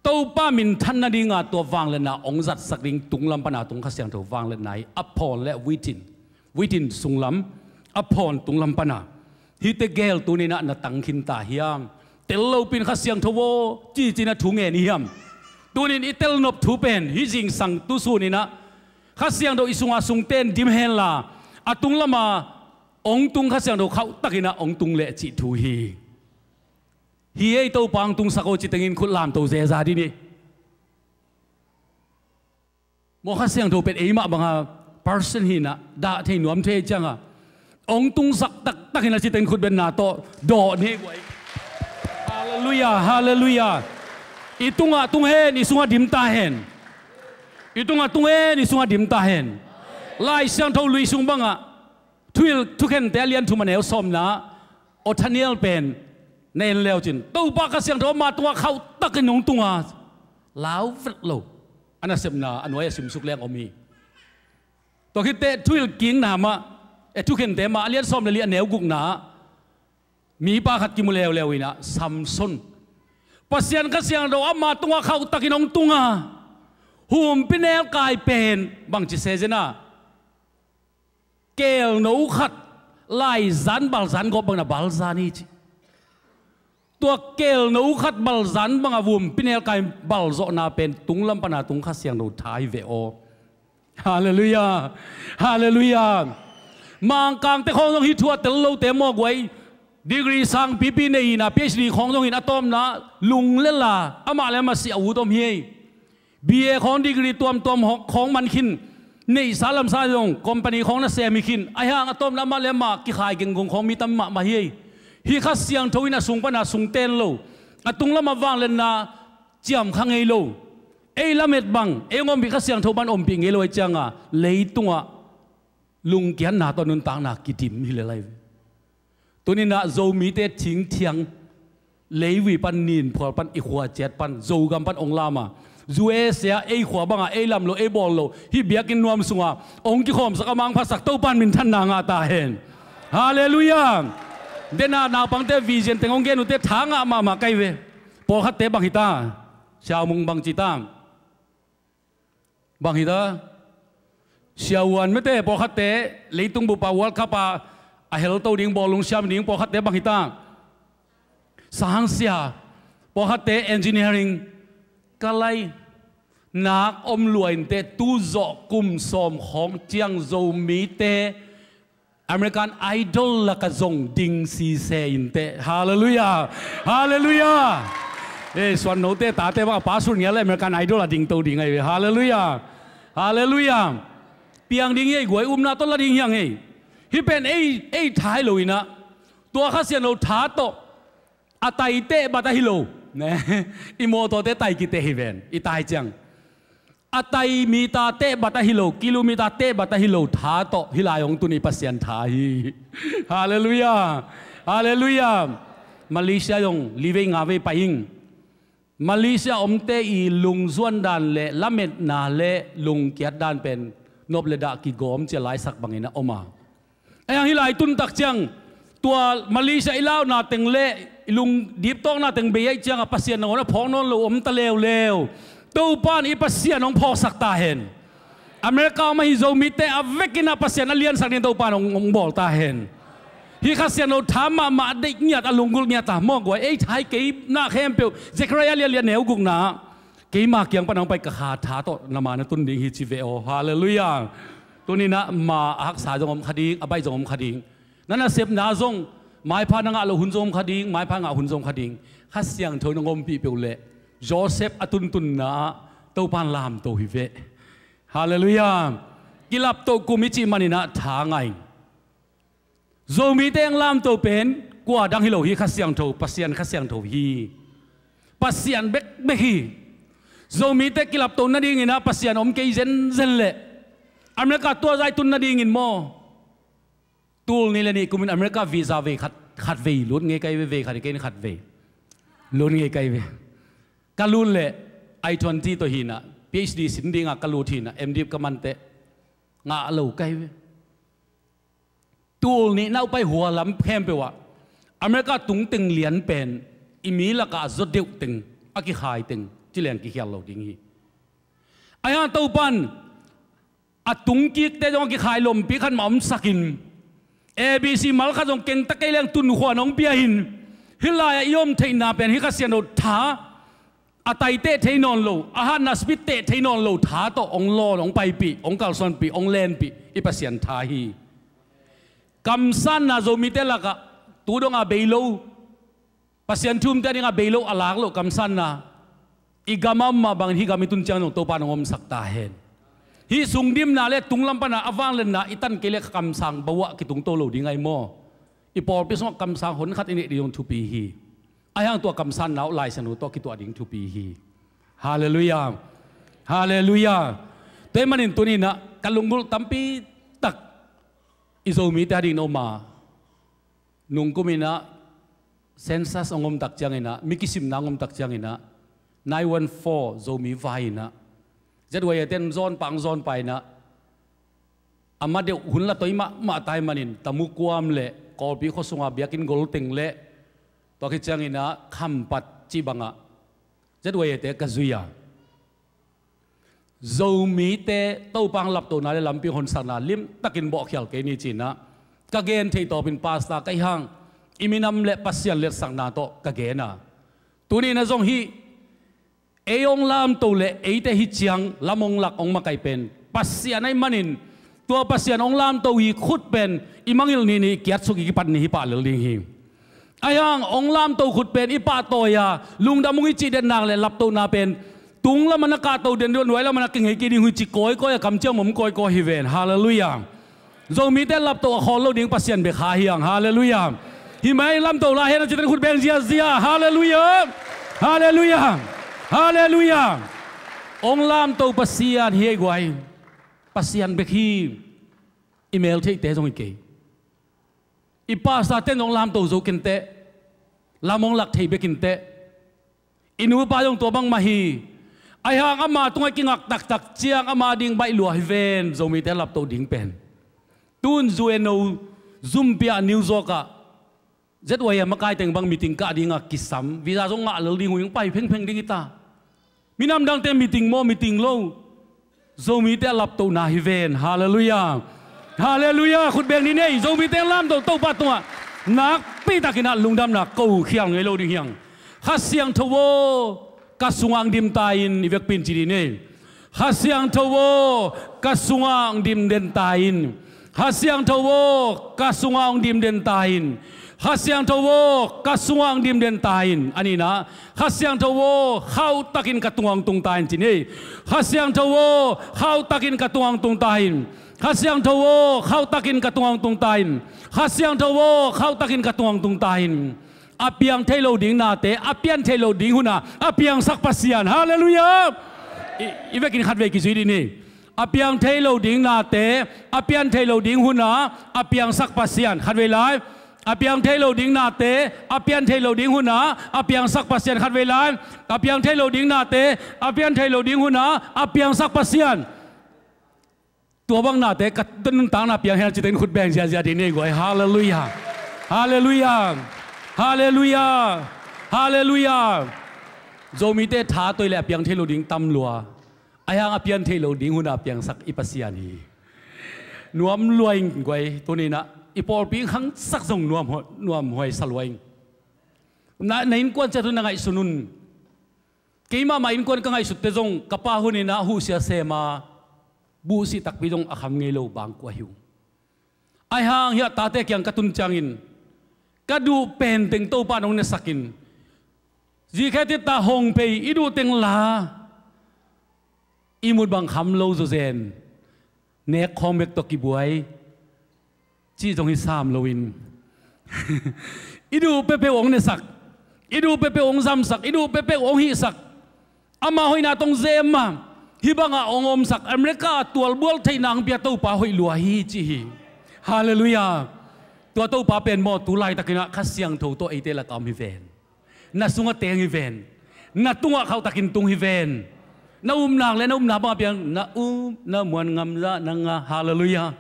Topa minthan nadinga tua vangliatna hong zatsak ding tunglam pana tung Kha Siangtho vangliatna hi. A phawn le within, within sunglam, a phawn tunglam pana. Hihte gel tuninah na tang khin ta hiam? Tel lopin Kha Siangtho aw, cici na thu ngen i hiam? Tunin i telnop thu pen hih zingsang tusuninah Kha Siangtho i sunga sungten dim henla, a tung lama ong tung Kha Siangtho khauhtakinah ong tung leh cih thu hi. Hi ei, Topa ong tungsak aw, ci tengin khut lamto zeza dini. Maw, Kha Siangtho pen eimah banga person hinah dah thei nuam thei cianga ong tungsak taktakinah ci tengin khut benna tawh dawh ni guai. Halleluiah, halleluiah. I tungah tung hen, i sungah dim ta hen. I tungah tung hen, i sungah dim ta hen. Lai Siangtho lui sung bangah Thuhilh Thukhente a lian thum a neu sawmna, Othaniel pen na en leucin, Topa Kha Siangtho ama tungah khauhtakin ong tunga lau vet lo. A nasepna a nuai a simsuk leng om hi. Tua khitteh Thuhilh Kikna mah, e, Thukhente mah a lian sawm le li a neu gukna ah mipa khat kimu leuleu inah Samson. Pasian Kha Siangtho ama tungah khauhtakin ong tunga humpinelkai pen bangci se zen a, kelno khat laizan balzan gawp bangin a balzan hi ci. Tua kelno khat balzan banga humpinelkai balzawhna pen tunglam pana tung Kha Siangtho tha hi ve aw. Halleluiah. Halleluiah. Mangkangte khawng zong hih thu a tel lote maw guai. Degree sangpipi nei inah PhD khawng zong in a tawpna lunglela amah le amah siah ut om hi ei. B A khawng degree tuamtuam khawng man khin, neihsa lamsa zong company khawng na sem hi khin. Ahi hang a tawpna amah le amah kikhai genggong khawng mi tam mahmah hi ei. Hih Kha Siangtho in a sung pana sungten lo, a tunglamah vangliatna ciamkha ngei lo, ei lamet bang, ei hong ompih Kha Siangtho bang ompih ngei lo ahi cianga leitungah lungkiatna tawh nuntakna kidim hi lel ahi ve. Tuninah Zomite thingthiang leivui pan, ninphual pan, i khua ciat pan, Zogam pan ong lama, U S A ei khua banga ei lam lo, ei bawl lo, hih biakinn nuam sunga ong kikhawmsak a mangphatsak Topan minthanna ngah ta hen. Halleluiah. Dena naupangte vision teng ong gen uhte tha ngah mahmah kai ve. Pawlkhatte bang hita? Siaumung bang cita? Bang hita? Siahuan mete, pawlkhatte leitung bupa World Cup a a helto ding, bawlung siam ding, pawlkhatte bang hita? Sangsia. Pawlkhatte engineering. Kalai nak om luainte tuzawh kum sawm khawng ciang Zomite American Idol laka zong ding sise inteh. Halleluiah. Halleluiah. Eh, suannote tate bang a pasul ngial le American Idol a dingto ding ahi ve. Halleluiah. Halleluiah. Piang ding hi ei guai, upna tawh la ding hiang ei. Hih pen ei, ei thai lo inah tua Kha Siangtho tha tawh a tai teh bat ahi lo. Ne? I mawtawte tai kiteh hi ven, i tai ciang. A tai mita teh bat ahi lo, kilometer teh bat ahi lo tha tawh hih lai hong tun i Pasian tha hi. Halleluiah. Halleluiah. Malaysia zong livei ngavei pai ing. Malaysia omte i lungzuan dan le lametna le lungkiat dan pen nop le dah kigawm cia laisak bangin a om a. Ahi hang hih lai tuntak ciang tua Malaysia i launa teng le i lungdiptawkna teng bei aih cianga Pasian nangawn a phawk nawn lo om ta leuleu. Topan i Pasian hong phawksak ta hen. America om ahi Zomite a vekin a Pasian a liansak ding Topan hong, hong bawl ta hen. Hih Kha Siangtho tha mahmah a deih ngiat, a lunggulh ngiat a mawk guai, ei thai kei na khempeuh Zechariah lian lian neu gukna. Keima kiang pan hong pai ka kha tha tawh na ma na tun ding hi ci ve aw. Halleluiah. Tuninah ma a haksa zong om kha ding, a baih zong om kha ding. Na nasepna zong maipha na ngah loh hun zong om kha ding, maipha ngah hun zong om kha ding. Kha Siangtho in hong ompih peuh leh Joseph a tuntunna ah Topan lamto hi ve. Halleluiah. Kilaptoh kum i cih maninah tha ngai. Zomite hong lamto pen kua dang hi lo hi, Kha Siangtho, Pasian Kha Siangtho hi. Pasian bekbek hi. Zomite kilapto nadinginah Pasian om kei zenzen leh America tuazai tun nadingin maw? Tul nih le nih kumin America visa vei khat, khat vei lut ngei kai ve, vei khat hi kei ni khat vei. Lut ngei kai ve. Ka lut leh I twenty tawh hinah, PhD sin dinga ka lut hinah, M.Div ka manteh. Ngah lo kai ve. Tul nih naupai hua lam khempeuh ah America tungteng lian pen i mi lakah zaw deuh teng, a kikhai teng, ci leng kikhial lo ding hi. Ahi hang Topan a tungkikte zong a kikhai lompi khat mah omsakin A B C mal khat zong keng ta kei leng tunkhua nong pia in, hih lai-ah i om theihna pen hih Kha Siangtho tha, a tai teh thei nawn lo, a hatna speed teh thei nawn lo tha tawh hong lawn, hong paipih, hong kalsuanpih, hong lenpih i Pasian tha hi. Kamsanna Zomite lakah tu dongah bei lo, Pasian thu-umte a dingah bei lo, a lak loh kamsanna. I gam a om mah bangin hih gam i tun ciang zong Topa in hong omsak ta hen. Hih sungdimna le tunglam pana a vangliatna i tan kei leh kamsang bawah kitung to lo ding ahi maw? I pawlpi sungah kamsang hon khat i neih ding zong thupi hi. Ahi hang tua kamsanna uh Lai Siangtho tawh kituah ding thupi hi. Halleluiah. Halleluiah. Tua ahih manin tuni-in ah ka lunggulh tampi tak i Zomite a dingin om a, nungkum in ah census hong om tak ciangin ah, mi kisimna hong om tak ciangin ah, nine one four Zomi vai in ah, Z Y A ten zawnpa hong zawnpa in ah, a ma deuh hun la toi mahmah ta ahih manin Tamukuam le Kawlpi khua sunga biakinn golteng le tua khit ciangin ah Khampat cih bangah Z Y A te ka zui a, Zomite Topa hong laptohna le lampi hong honsakna limtakin bawhkhial kei ni ci-in ah ka gen theih tawpin pastor ka hih hang i minam le Pasian letsakna tawh ka gen a, tuni-in ah zong hih ei hong lamto le eite hih ciang lam hong lak hong makaih pen Pasian ahih manin, tua Pasian hong lamto hi khut pen i mangngilh ni-in i kiatsuk, i kipat ni hi pah lel ding hi. Ahi hang hong lamto khut pen i pahtawi a, lungdam ung i cih den nak le laptohna pen tunglam ah na kahto den ding uh, nuailam ah na kingei kei ding uh hi ci kawikawi a, kamciam om kawikawi hi ven. Halleluiah. Zomite laptoh a khawl lo ding Pasian bek kha hi hang. Halleluiah. Hih mai lamto lai hen a cite in khut beng ziazia. Halleluiah. Halleluiah. Halleluiah. Hong lamto Pasian hi ei guai. Pasian bek hi. I mel theihte zong hi kei. I pastor ten hong lamto zo kei inteh. Lam hong lak thei bek inteh. I nupa zong tua bangmah hi. Ahi hang ama tungah i kingak taktak ciang ama ding baih lua hi ven, Zomite laptoh ding pen. Tun U N O zumpi ah New York ah Z Y A makai teng bang meeting kah dingah kisam, visa zong ngah lel ding uh, hong pai phengpheng ding hi ta. Minam dangte meeting maw, meeting lo, Zomite a laptohna hi ven. Halleluiah. Halleluiah. Khut beng ni nei. Zomite lamto Topa tungah nakpitakin ah lungdamna ko khial ngei lo ding hi hang. Kha Siangtho aw, ka sungah hong dim ta in, i vekpi in ci dih nei. Kha Siangtho aw, ka sungah hong dim den ta in. Kha Siangtho aw, ka sungah hong dim den ta in. Kha Siangtho aw, ka sungah hong dim den ta in. A nihna, Kha Siangtho aw, khauhtakin ka tungah hong tung ta in ci ni. Kha Siangtho aw, khauhtakin ka tungah hong tung ta in. Kha Siangtho aw, khauhtakin ka tungah hong tung ta in. Kha Siangtho aw, khauhtakin ka tungah hong tung ta in. A piang thei lo ding nate a pian thei lo ding hunah a piangsak Pasian. Halleluiah. I, i vekin khatvei kizui dih ni. A piang thei lo ding nate a pian thei lo ding hunah a piangsak Pasian. Khatvei lai. A piang thei lo ding nate a pian thei lo ding hunah a piangsak Pasian. Khatvei lai. A piang thei lo ding nate a pian thei lo ding hunah a piangsak Pasian. Tua bang nate ka nuntakna piang hen a cite in khut beng ziazia dih nei guai. Halleluiah. Halleluiah. Halleluiah. Halleluiah. Zomite tha toi le a piang thei lo ding tam lua. Ahi hang a pian thei lo ding hunah a piangsak i Pasian hi. Nuam lua ing guai, tuni-in ah i pawlpi hangsak zong nuam, nuam huai sa lua ing. Na, na innkuan ciat hun na ngaihsun un. Keimahmah innkuan ka ngaihsutte zong ka pa hunin ah huhsia sem a, buhsih takpi zong a kham ngei lo bangkua hi ung. Ahi hang hiah tate kiang ka tun ciangin ka duh penteng Topa in hong nesakin, zikhe tita hong pei, i duh teng la, i mut bang kham lo zawzen, nek khawng bek tawh kibuai cih zong hi sam loin, i duh peuhpeuh hong nesak, i duh peuhpeuh hong zamsak, i duh peuhpeuh hong hihsak, ama hoihna tawh hong zem a, hih bangah hong omsak, America a tualbual theihna hong pia Topa hoih lua hi cih hi. Halleluiah. Tua Topa pen maw, tu laitakin ah Kha Siangtho tawh eite lakah om hi ven. Na sungah teng hi ven. Na tungah khauhtakin tung hi ven. Na upna le na upna bangah piang, na upna muan ngam zah nang a. Halleluiah.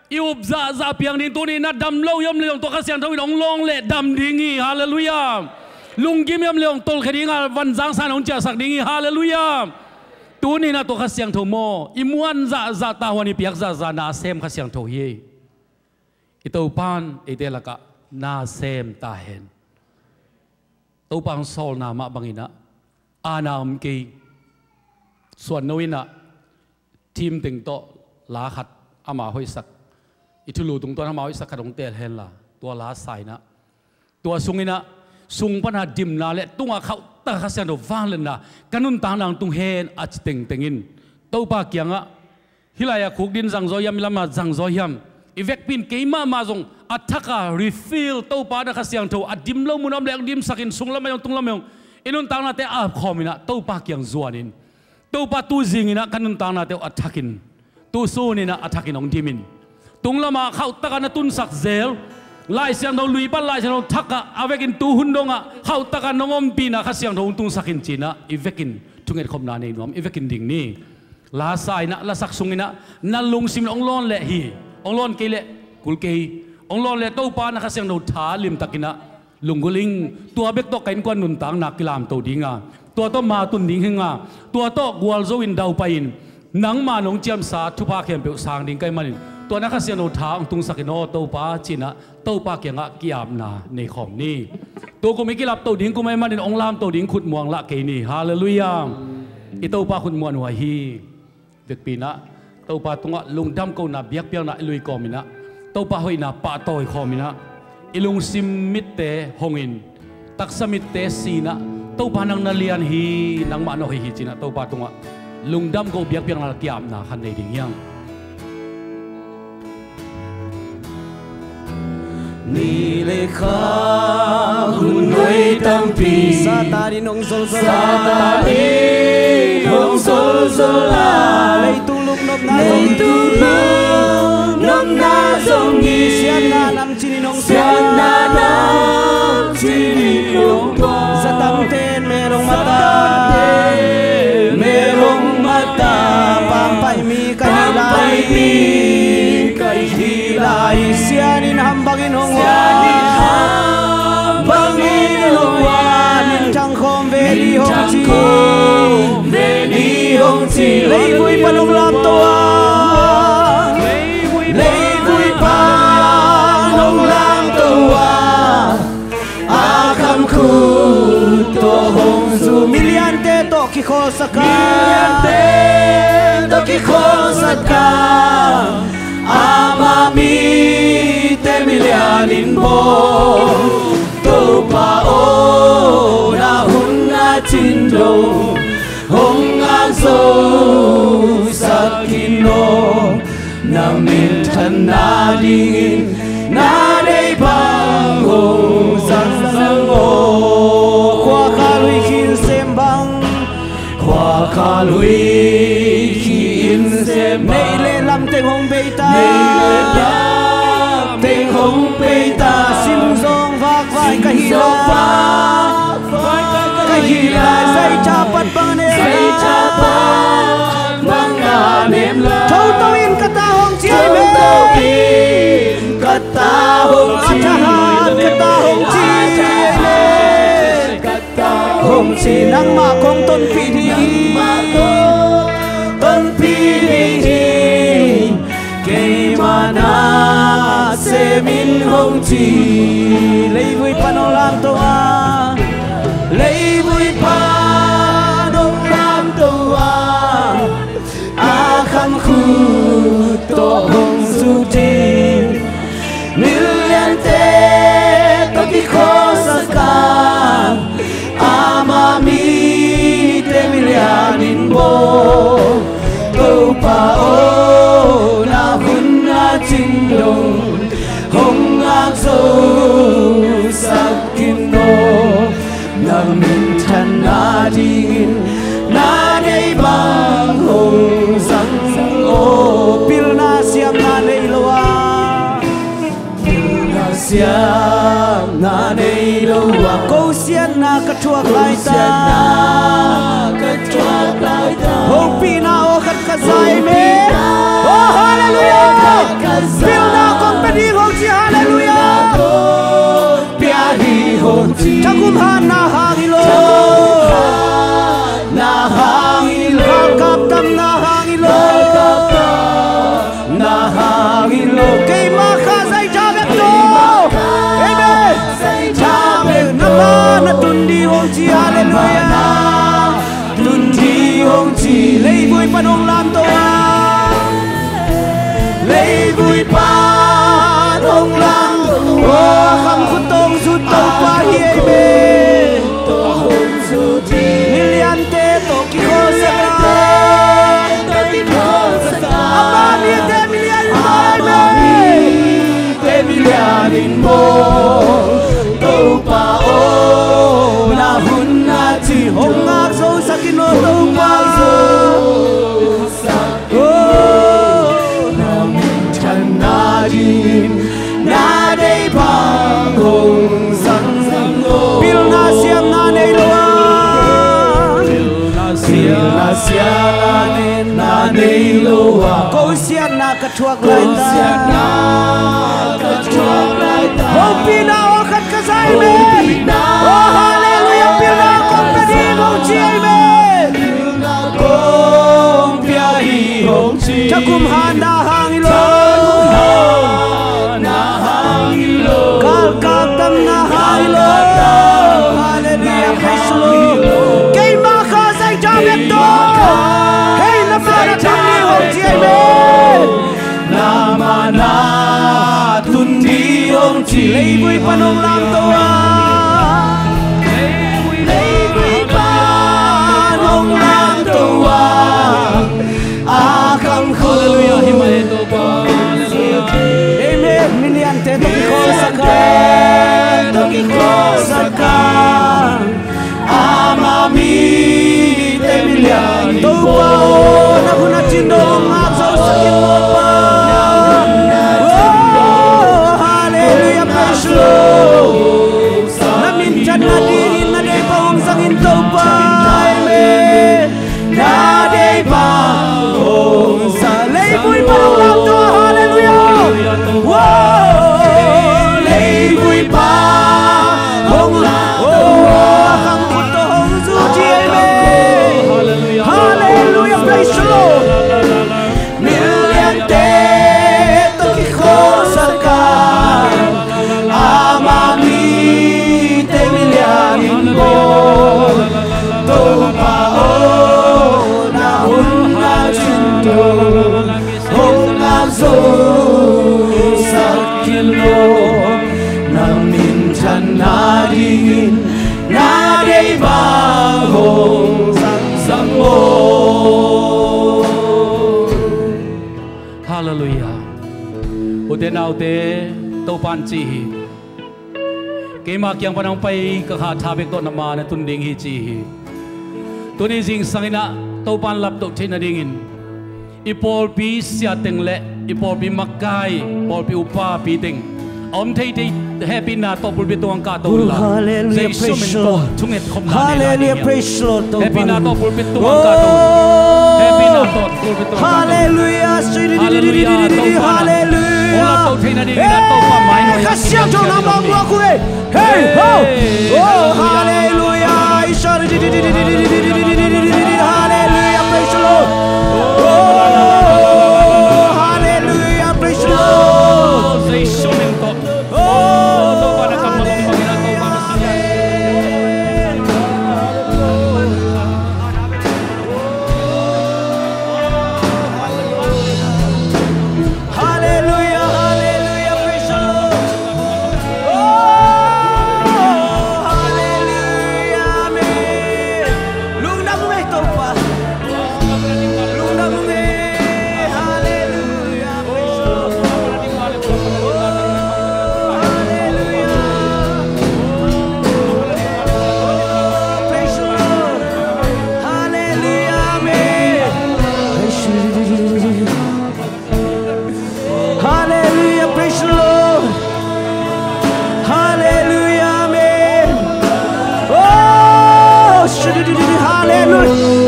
I up zahzah piang ding, tuni-in ah dam lo i om le zong tua Kha Siangtho in hong lawng leh dam ding hi. Halleluiah. Lunggim i om le zong tolkhia ding a, vanzang san hong ciahsak ding hi. Halleluiah. Tuni-in ah tua Kha Siangtho maw, i muan zahzah, tahuan i piak zahzah na a sem Kha Siangtho hi. I Topan eite lakah na sem ta hen. Topa hong sawlna mah banginah aana om kei. Suan no inah thim teng tawh la khat ama hoihsak, i thulu tungtawn ama hoihsak khat hong teel henla, tua la sa inah, tua sunginah sung pana dimna le tungah khauhtaka Kha Siangtho vangliatna ka nuntakna hong tung hen a ci tengteng in, Topa kiangah, hih lai-ah khukdin zangzaw hiam, i lamah zangzaw hiam, i vekpi in keimah mah zong a thaka refill, Topa na Kha Siangtho a dim lo mun a om le hong dimsakin, sunglam ahi hong tunglam ahi hong i nuntaknate a apkhawm inah Topa kiang zuanin, Topa tu zinginah ka nuntaknate uh a thakin, tu suninah a thakin hong dimin, tunglamah khauhtaka na tunsak zel Lai Siangtho lui pan Lai Siangtho thakah a vekin tu hun dongah khauhtaka nong ompihna Kha Siangtho hong tungsakin cinah i vekin thungetkhopna nei nuam, i vekin ding ni. La sa inah, lasak sunginah na lungsim in hong lawn leh hi, hong lawn kei leh kul kei hi. Hong lawn leh Topa na Kha Siangtho tha limtakinah lunggulh ing. Tua bek tawh ka innkuan nuntakna kilamto dinga, tua tawh matun ding hinga, tua tawh gualzo in daupai-in nangma nong ciamsa thupha khempeuh sang ding ka hih manin, tua na Kha Siangtho tha hong tungsakin aw Topa cinah Topa kiangah ki-apna nei khawm ni. Tukum i kilapto ding kum ahih manin hong lamto ding khutmuang lah kei ni. Halleluiah. I Topa khutmuang uh ahi. Vekpi inah Topa tungah lungdam kohna biakpiakna i lui kawm inah Topa hoihna pahtawi khawm inah i lungsim mitte hongin, taksa mitte sinah, Topa nang na lian hi, nangmah na hoih hi cinah Topa tungah lungdam ko biakpiakna ki-apna khan nei ding hiang. Ni le kha hun nuai tampi Satan in hong zolzol a, Satan in hong zolzol a, leitung lungnopna zong hi, leitung lungnopna zong hi, siatna namcin in hong, siatna namcin in hong tuak. Zatangte in mel hong mat a, zatangte in mel hong mat a, pampai mi ka hi lai, pampai mi ka hi lai. Sian in ham bangin hong, sian in ham bangin hong wan, minthang khawm ve ni hong ci, minthang khawm ve ni hong ci. Leivui pan hong lamto a, leivui pan hong lamto a, a kham khut tawh hong zui. Miliante tawh kikhawlsak a, miliante tawh kikhawlsak a, ama mite milian in bawl. Topa aw, na hun a cin dong hong ngak zosak in aw. Na minthanna dingin na deih bang hong zangzang aw. Khua kha lui khin sem bang, khua kha lui khin sem bang, neih le lam teng hong bei ta, neih le lam teng hong bei ta. Sim zawng vak vai ka hi lai, sim zawng vak vai ka hi lai. Zai thapat bang nem, zai thapat bang nem lai. Thoto in ka ta hong ci, thoto in ka ta hong ci, a thahat ka ta hong ci, a thahat ka ta hong ci. Nangmah kong tonpih ding hi, nangmah kong tonpih ding hi. Keimah na sem in hong ci. Leivui pan hong lamto a, leivui pan hong lamto a, a kham khut tawh hong zui ding. Miliante tawh kikhawlsak a, ama mite milian in bawl. Topa aw, na hun a cin dong hong ngak zosak in aw. Na minthanna dingin na deih bang hong zang aw. Pilna siamna nei lo a, pilna siamna nei lo a, ko siatna ka thuak lai ta, ko siatna ka thuak lai ta. Hopihna aw khat ka zai me. Hopihna, oh, halleluiah, aw khat ka zai. Pilna kong pia ding hong ci, halleluiah. Pia hi hong ci. Thagum hatna hang hi lo, thagum hatna hang hi lo, galkap tamna hang hi lo, galkap tamna hang hi lo. Keimah kha zai tha bek Leivuipa hong lang, a khang khut tawh hong zut Topa hi ei ve. Miliante tawh kikholsak a, ama mite milian in bawl ei ve. Te milian in bawl, Topa aw, na hun na ci hong ngak zosak in aw Topa. Oh, na minthanna dingin na deih bang hong zang zang aw. Pilna siamna nei lo a, pilna siamna nei lo a, kosiatna ka thuak lai ta. Hopihna aw khat ka za ei ve. Oh, halleluiah, pilna kong pia ding hong ci ei ve. Thakum hana hang hi lo. Kalkal tamna hang hi lo. Halleluiah, praise the Lord. Keima kha zaita bek tawh, hei, na mana tun ding hong ci ei ve. Na mana tun ding hong ci. Leivui pan hong lamto a, leivui pan hong lamto a, a khang khut. Amen. Miliante tawh kikholsak a, tawh kikholsak a, ama mite milian in Topa aw, na hun a cin dong hong ngak zosak in Topa. Oh, halleluiah, praise the Lord. Na minthanna dingin na deih bang hong zang in Topa. Amen. Na deih bang hong zang. Leivui pan hong lamto a, halleluiah. Wow, leivui pan hong lamto a, a khang khut tawh hong zut hi ei ve. Halleluiah, praise the Lord. Miliante tawh kikholsak a, ama mite milian in bawl. Topa aw, na hun na cin dong hong ngak zosak in aw. Na minthanna dingin na deih bang hong zang zang aw. Halleluiah. Ute naute, Topa'n ci hi. Keima kiang pan hong pai ka kha tha bek tawh na ma na tun ding hi ci hi. Tuni zingsang in ah Topa'n laptoh theih nadingin i pawlpi siateng le i pawlpi makai, pawlpi upa piteng a om theithei hehpihna tawh pulpit tungah kahto unla. Hallelujah, praise the Lord. Hallelujah, praise the Lord. Hehpihna tawh pulpit tungah kahto un. Hehpihna tawh pulpit tungah kahto un. Hallelujah. Hallelujah. Hallelujah. Hong laptoh theih nadingin ah Topa mai nuai ah Kha Siangtho na mawh muak uh ei. Hey ho. Oh, hallelujah. Hallelujah, praise the Lord. Oh, hallelujah, praise the Lord. Oh, hallelujah. Hallelujah, hallelujah, praise the Lord. Oh, hallelujah, amen. Lungdam ung ei Topa. Lungdam ung ei. Hallelujah, praise the Lord. Oh, hallelujah. Oh, praise the Lord. Hallelujah, amen. Hallelujah, praise the Lord. Hallelujah, amen. Oh, hallelujah.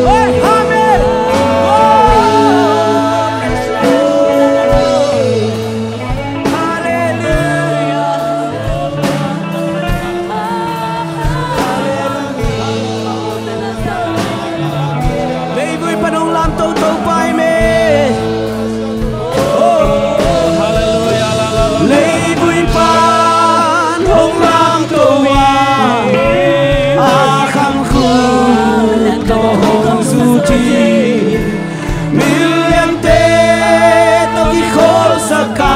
Oh, amen. Oh, praise the Lord. Hallelujah. Leivui pan hong lamto Topa hi me. Oh, hallelujah, hallelujah. Leivui pan hong lamto a, a khang khut tawh hong zut hi. Miliante tawh kikholsak a,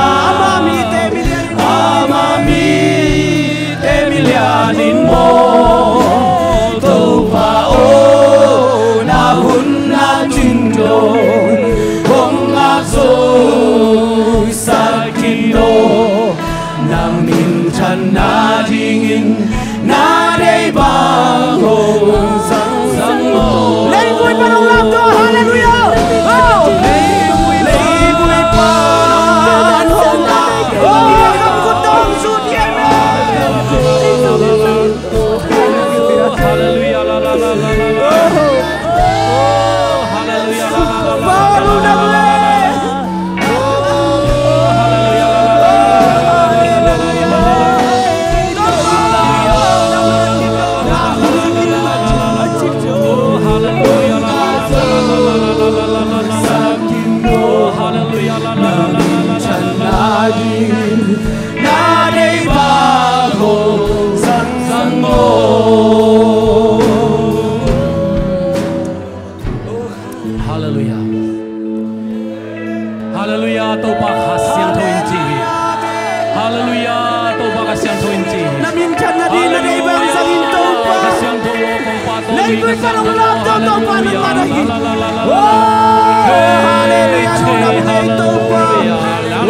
Hallelujah, Topa, lungdam ung ei Topa. Oh, hallelujah, lungdam ung ei Topa.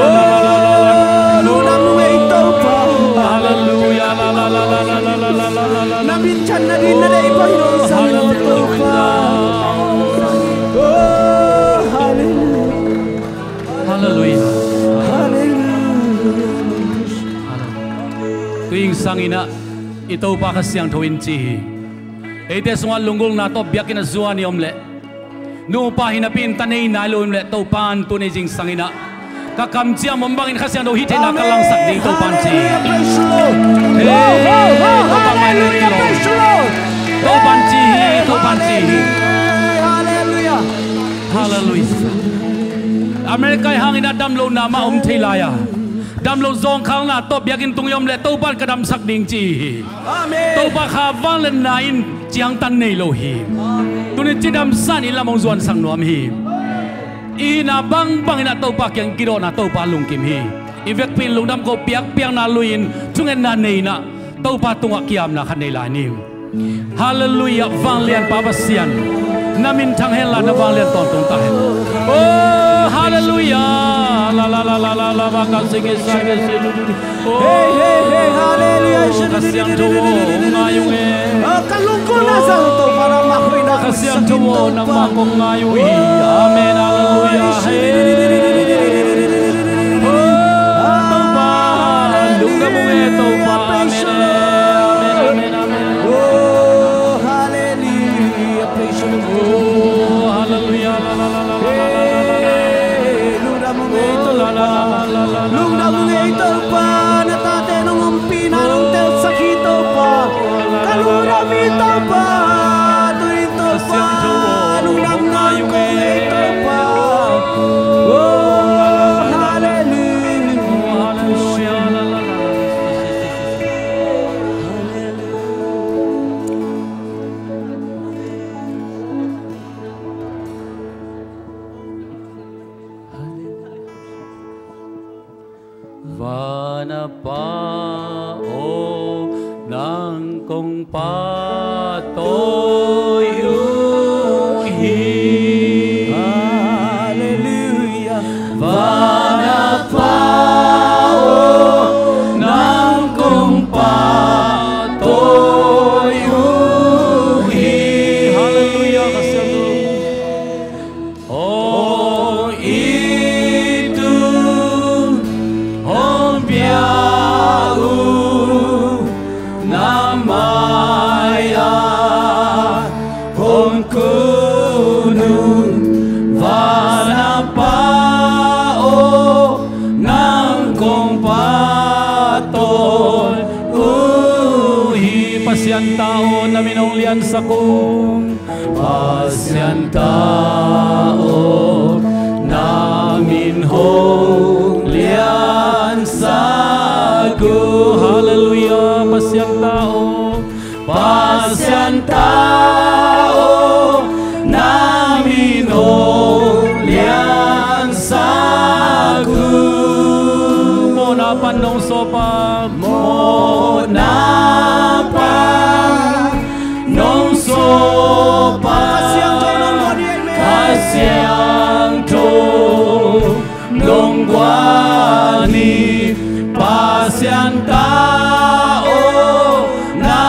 Oh, lungdam ung ei Topa. Hallelujah. Na min thanna ding na deih bang hong sang in Topa. Oh, hallelujah. Hallelujah. Hallelujah. Hallelujah. Tuing sang in ah i Topa Kha Siangtho in ci hi. Eite sungah lunggulhna tawh biakinn a zuan i om leh, nupa hi napi in ta nei nai lo i om leh, Topa in tuni zingsang in ah ka kamciam om bangin Kha Siangtho hih theihna ka langsak ding Topa in ci hi. Hallelujah, praise the Lord. Hey, Topa mai lo ki lo. Praise the Lord. Topa in ci hi, Topa in ci hi. Hallelujah. Hallelujah. America i hangin ah damlohna mah om thei lai a, damloh zawngkhalna tawh biakinn tung i om leh Topa in ka damsak ding ci hi. Amen. Topa Kha vangliatna in ciangtan nei lo hi. Amen. Tuni cidamsa in i lam hong zuansak nuam hi. I hihna bangbang in ah Topa kiang kidawhna Topa lungkim hi. I vekpi in lungdam ko, biakpiakna lui in thungetna nei in ah Topa tungah kiamna khat nei lai ni. Hallelujah, vanglianpa Pasian, na min thang hen la, na vanglian tawntung ta hen. Oh, hallelujah. La, la, la, la, la, la, ba ka sing e sa ke si du du du. Oh, hey, hey, hey, hallelujah. Kha Siangtho aw, hong ngai ung e. Ah, ka lungkimna zang Topa, nangmah hoihna Kha Siangtho aw, nangmah kong ngai uh hi. Amen, hallelujah. Hey. Oh, Topa, lungdam ung e Topa. Amen, amen, amen, amen. Oh, hallelujah. Praise the Lord. Oh, hallelujah. La, la, la, la, la, la, la, la, la. Hey, lungdam ung e Topa. Oh, la, la, la, la, la, la, la, la, la, la. Lungdam ung e Topa. Na tate nong ompihna nong telsak hi Topa. Ka lungdam hi Topa. Tui Topa. Lungdam nang kong e Topa. Oh, hallelujah. Oh, hallelujah. La, la, la, la, la. Van a Pa aw, nang kong pahtawi uh hi. Hallelujah. Van a Pa aw, nang kong pahtawi uh hi. Hallelujah. Hong it uh, hong bia uh, na mai-ah hong kun uh. Van a Pa aw, nang kong pahtawi uh hi. Pasian ta aw, na min hong liansak uh. Pasian ta aw, na min hong liansak uh. Hallelujah. Pasian ta aw, Pasian ta aw, na min hong liansak uh. Mawhna pan nong sawp a, mawhna pan nong sawp a, Kha Siangtho nong guan hi. Kha Siangtho nong guan hi. Pasian ta aw, na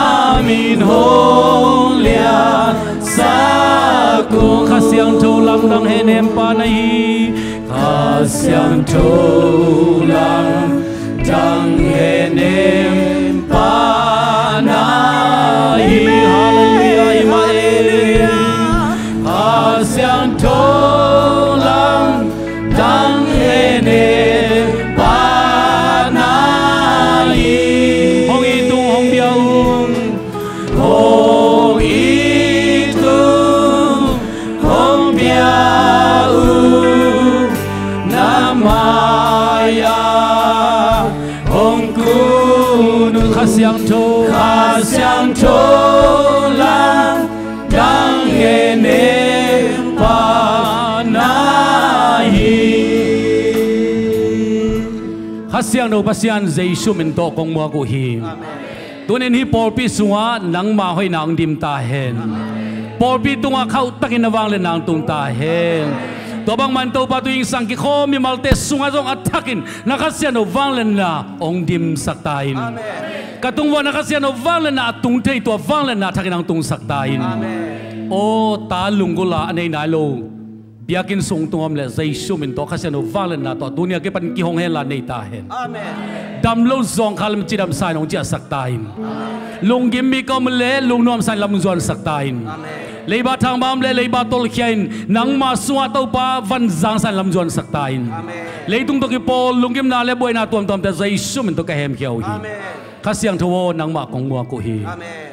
min hong liansak uh. Kha Siangtho lamdang henem pa na hi. Kha Siangtho lamdang henem pa na hi. Hallelujah, Immanuel. Kha Siangtho lamdang henem pa na hi. Hong it ung, hong bia ung. Hong it ung, hong bia ung, na mai-ah hong kun ung. Kha Siangtho, Kha Siangtho lamdang henem pa na hi. Kha Siangtho Pasian Jesu min tawh kong muak uh hi. Amen. Tunin hih pawlpi sungah nangma hoihna hong dim ta hen. Amen. Pawlpi tungah khauhtakin na vangliatna hong tung ta hen. Tua bangmah in Topa, tu zingsang kikhawm mimalte sungah zong a thakin na Kha Siangtho vangliatna hong dimsak ta in. Ka tung uah na Kha Siangtho vangliatna a tung thei, tua vangliatna a thakin hong tungsak ta in. Aw ta, lunggulh a nei nai lo biakinn sung tung om leh Jesu min tawh Kha Siangtho vangliatna tawh tuni a kipan kihong henla nei ta hen. Dam lo zawngkhal cidamsa in hong ciahsak ta in. Lunggim mi ka om leh lungnuamsa in lamzuansak ta in. Leiba thang mah om leh leiba tolkhia in nangmah sungah Topa vanzangsa in lamzuansak ta in. Leitung tawh kipawl lunggimna le buaina tuamtuamte Jesu min tawh ka hemkhia uh hi. Kha Siangtho aw, nangmah kong muak uh hi.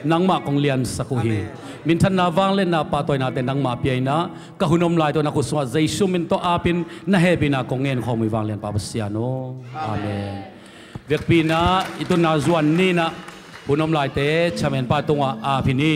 Nangmah kong liansak uh hi. Minthanna, vangliatna, pahtawinate nangmah pia in ah, ka hun om lai tawh na khut sungah Jesu min tawh apin na hehpihna kong ngen khawm uh hi, vanglianpa Pasian aw. Amen. Vekpi in ah i tunna zuan ni in ah, hun om laite Chairman pa tungah ap hi ni.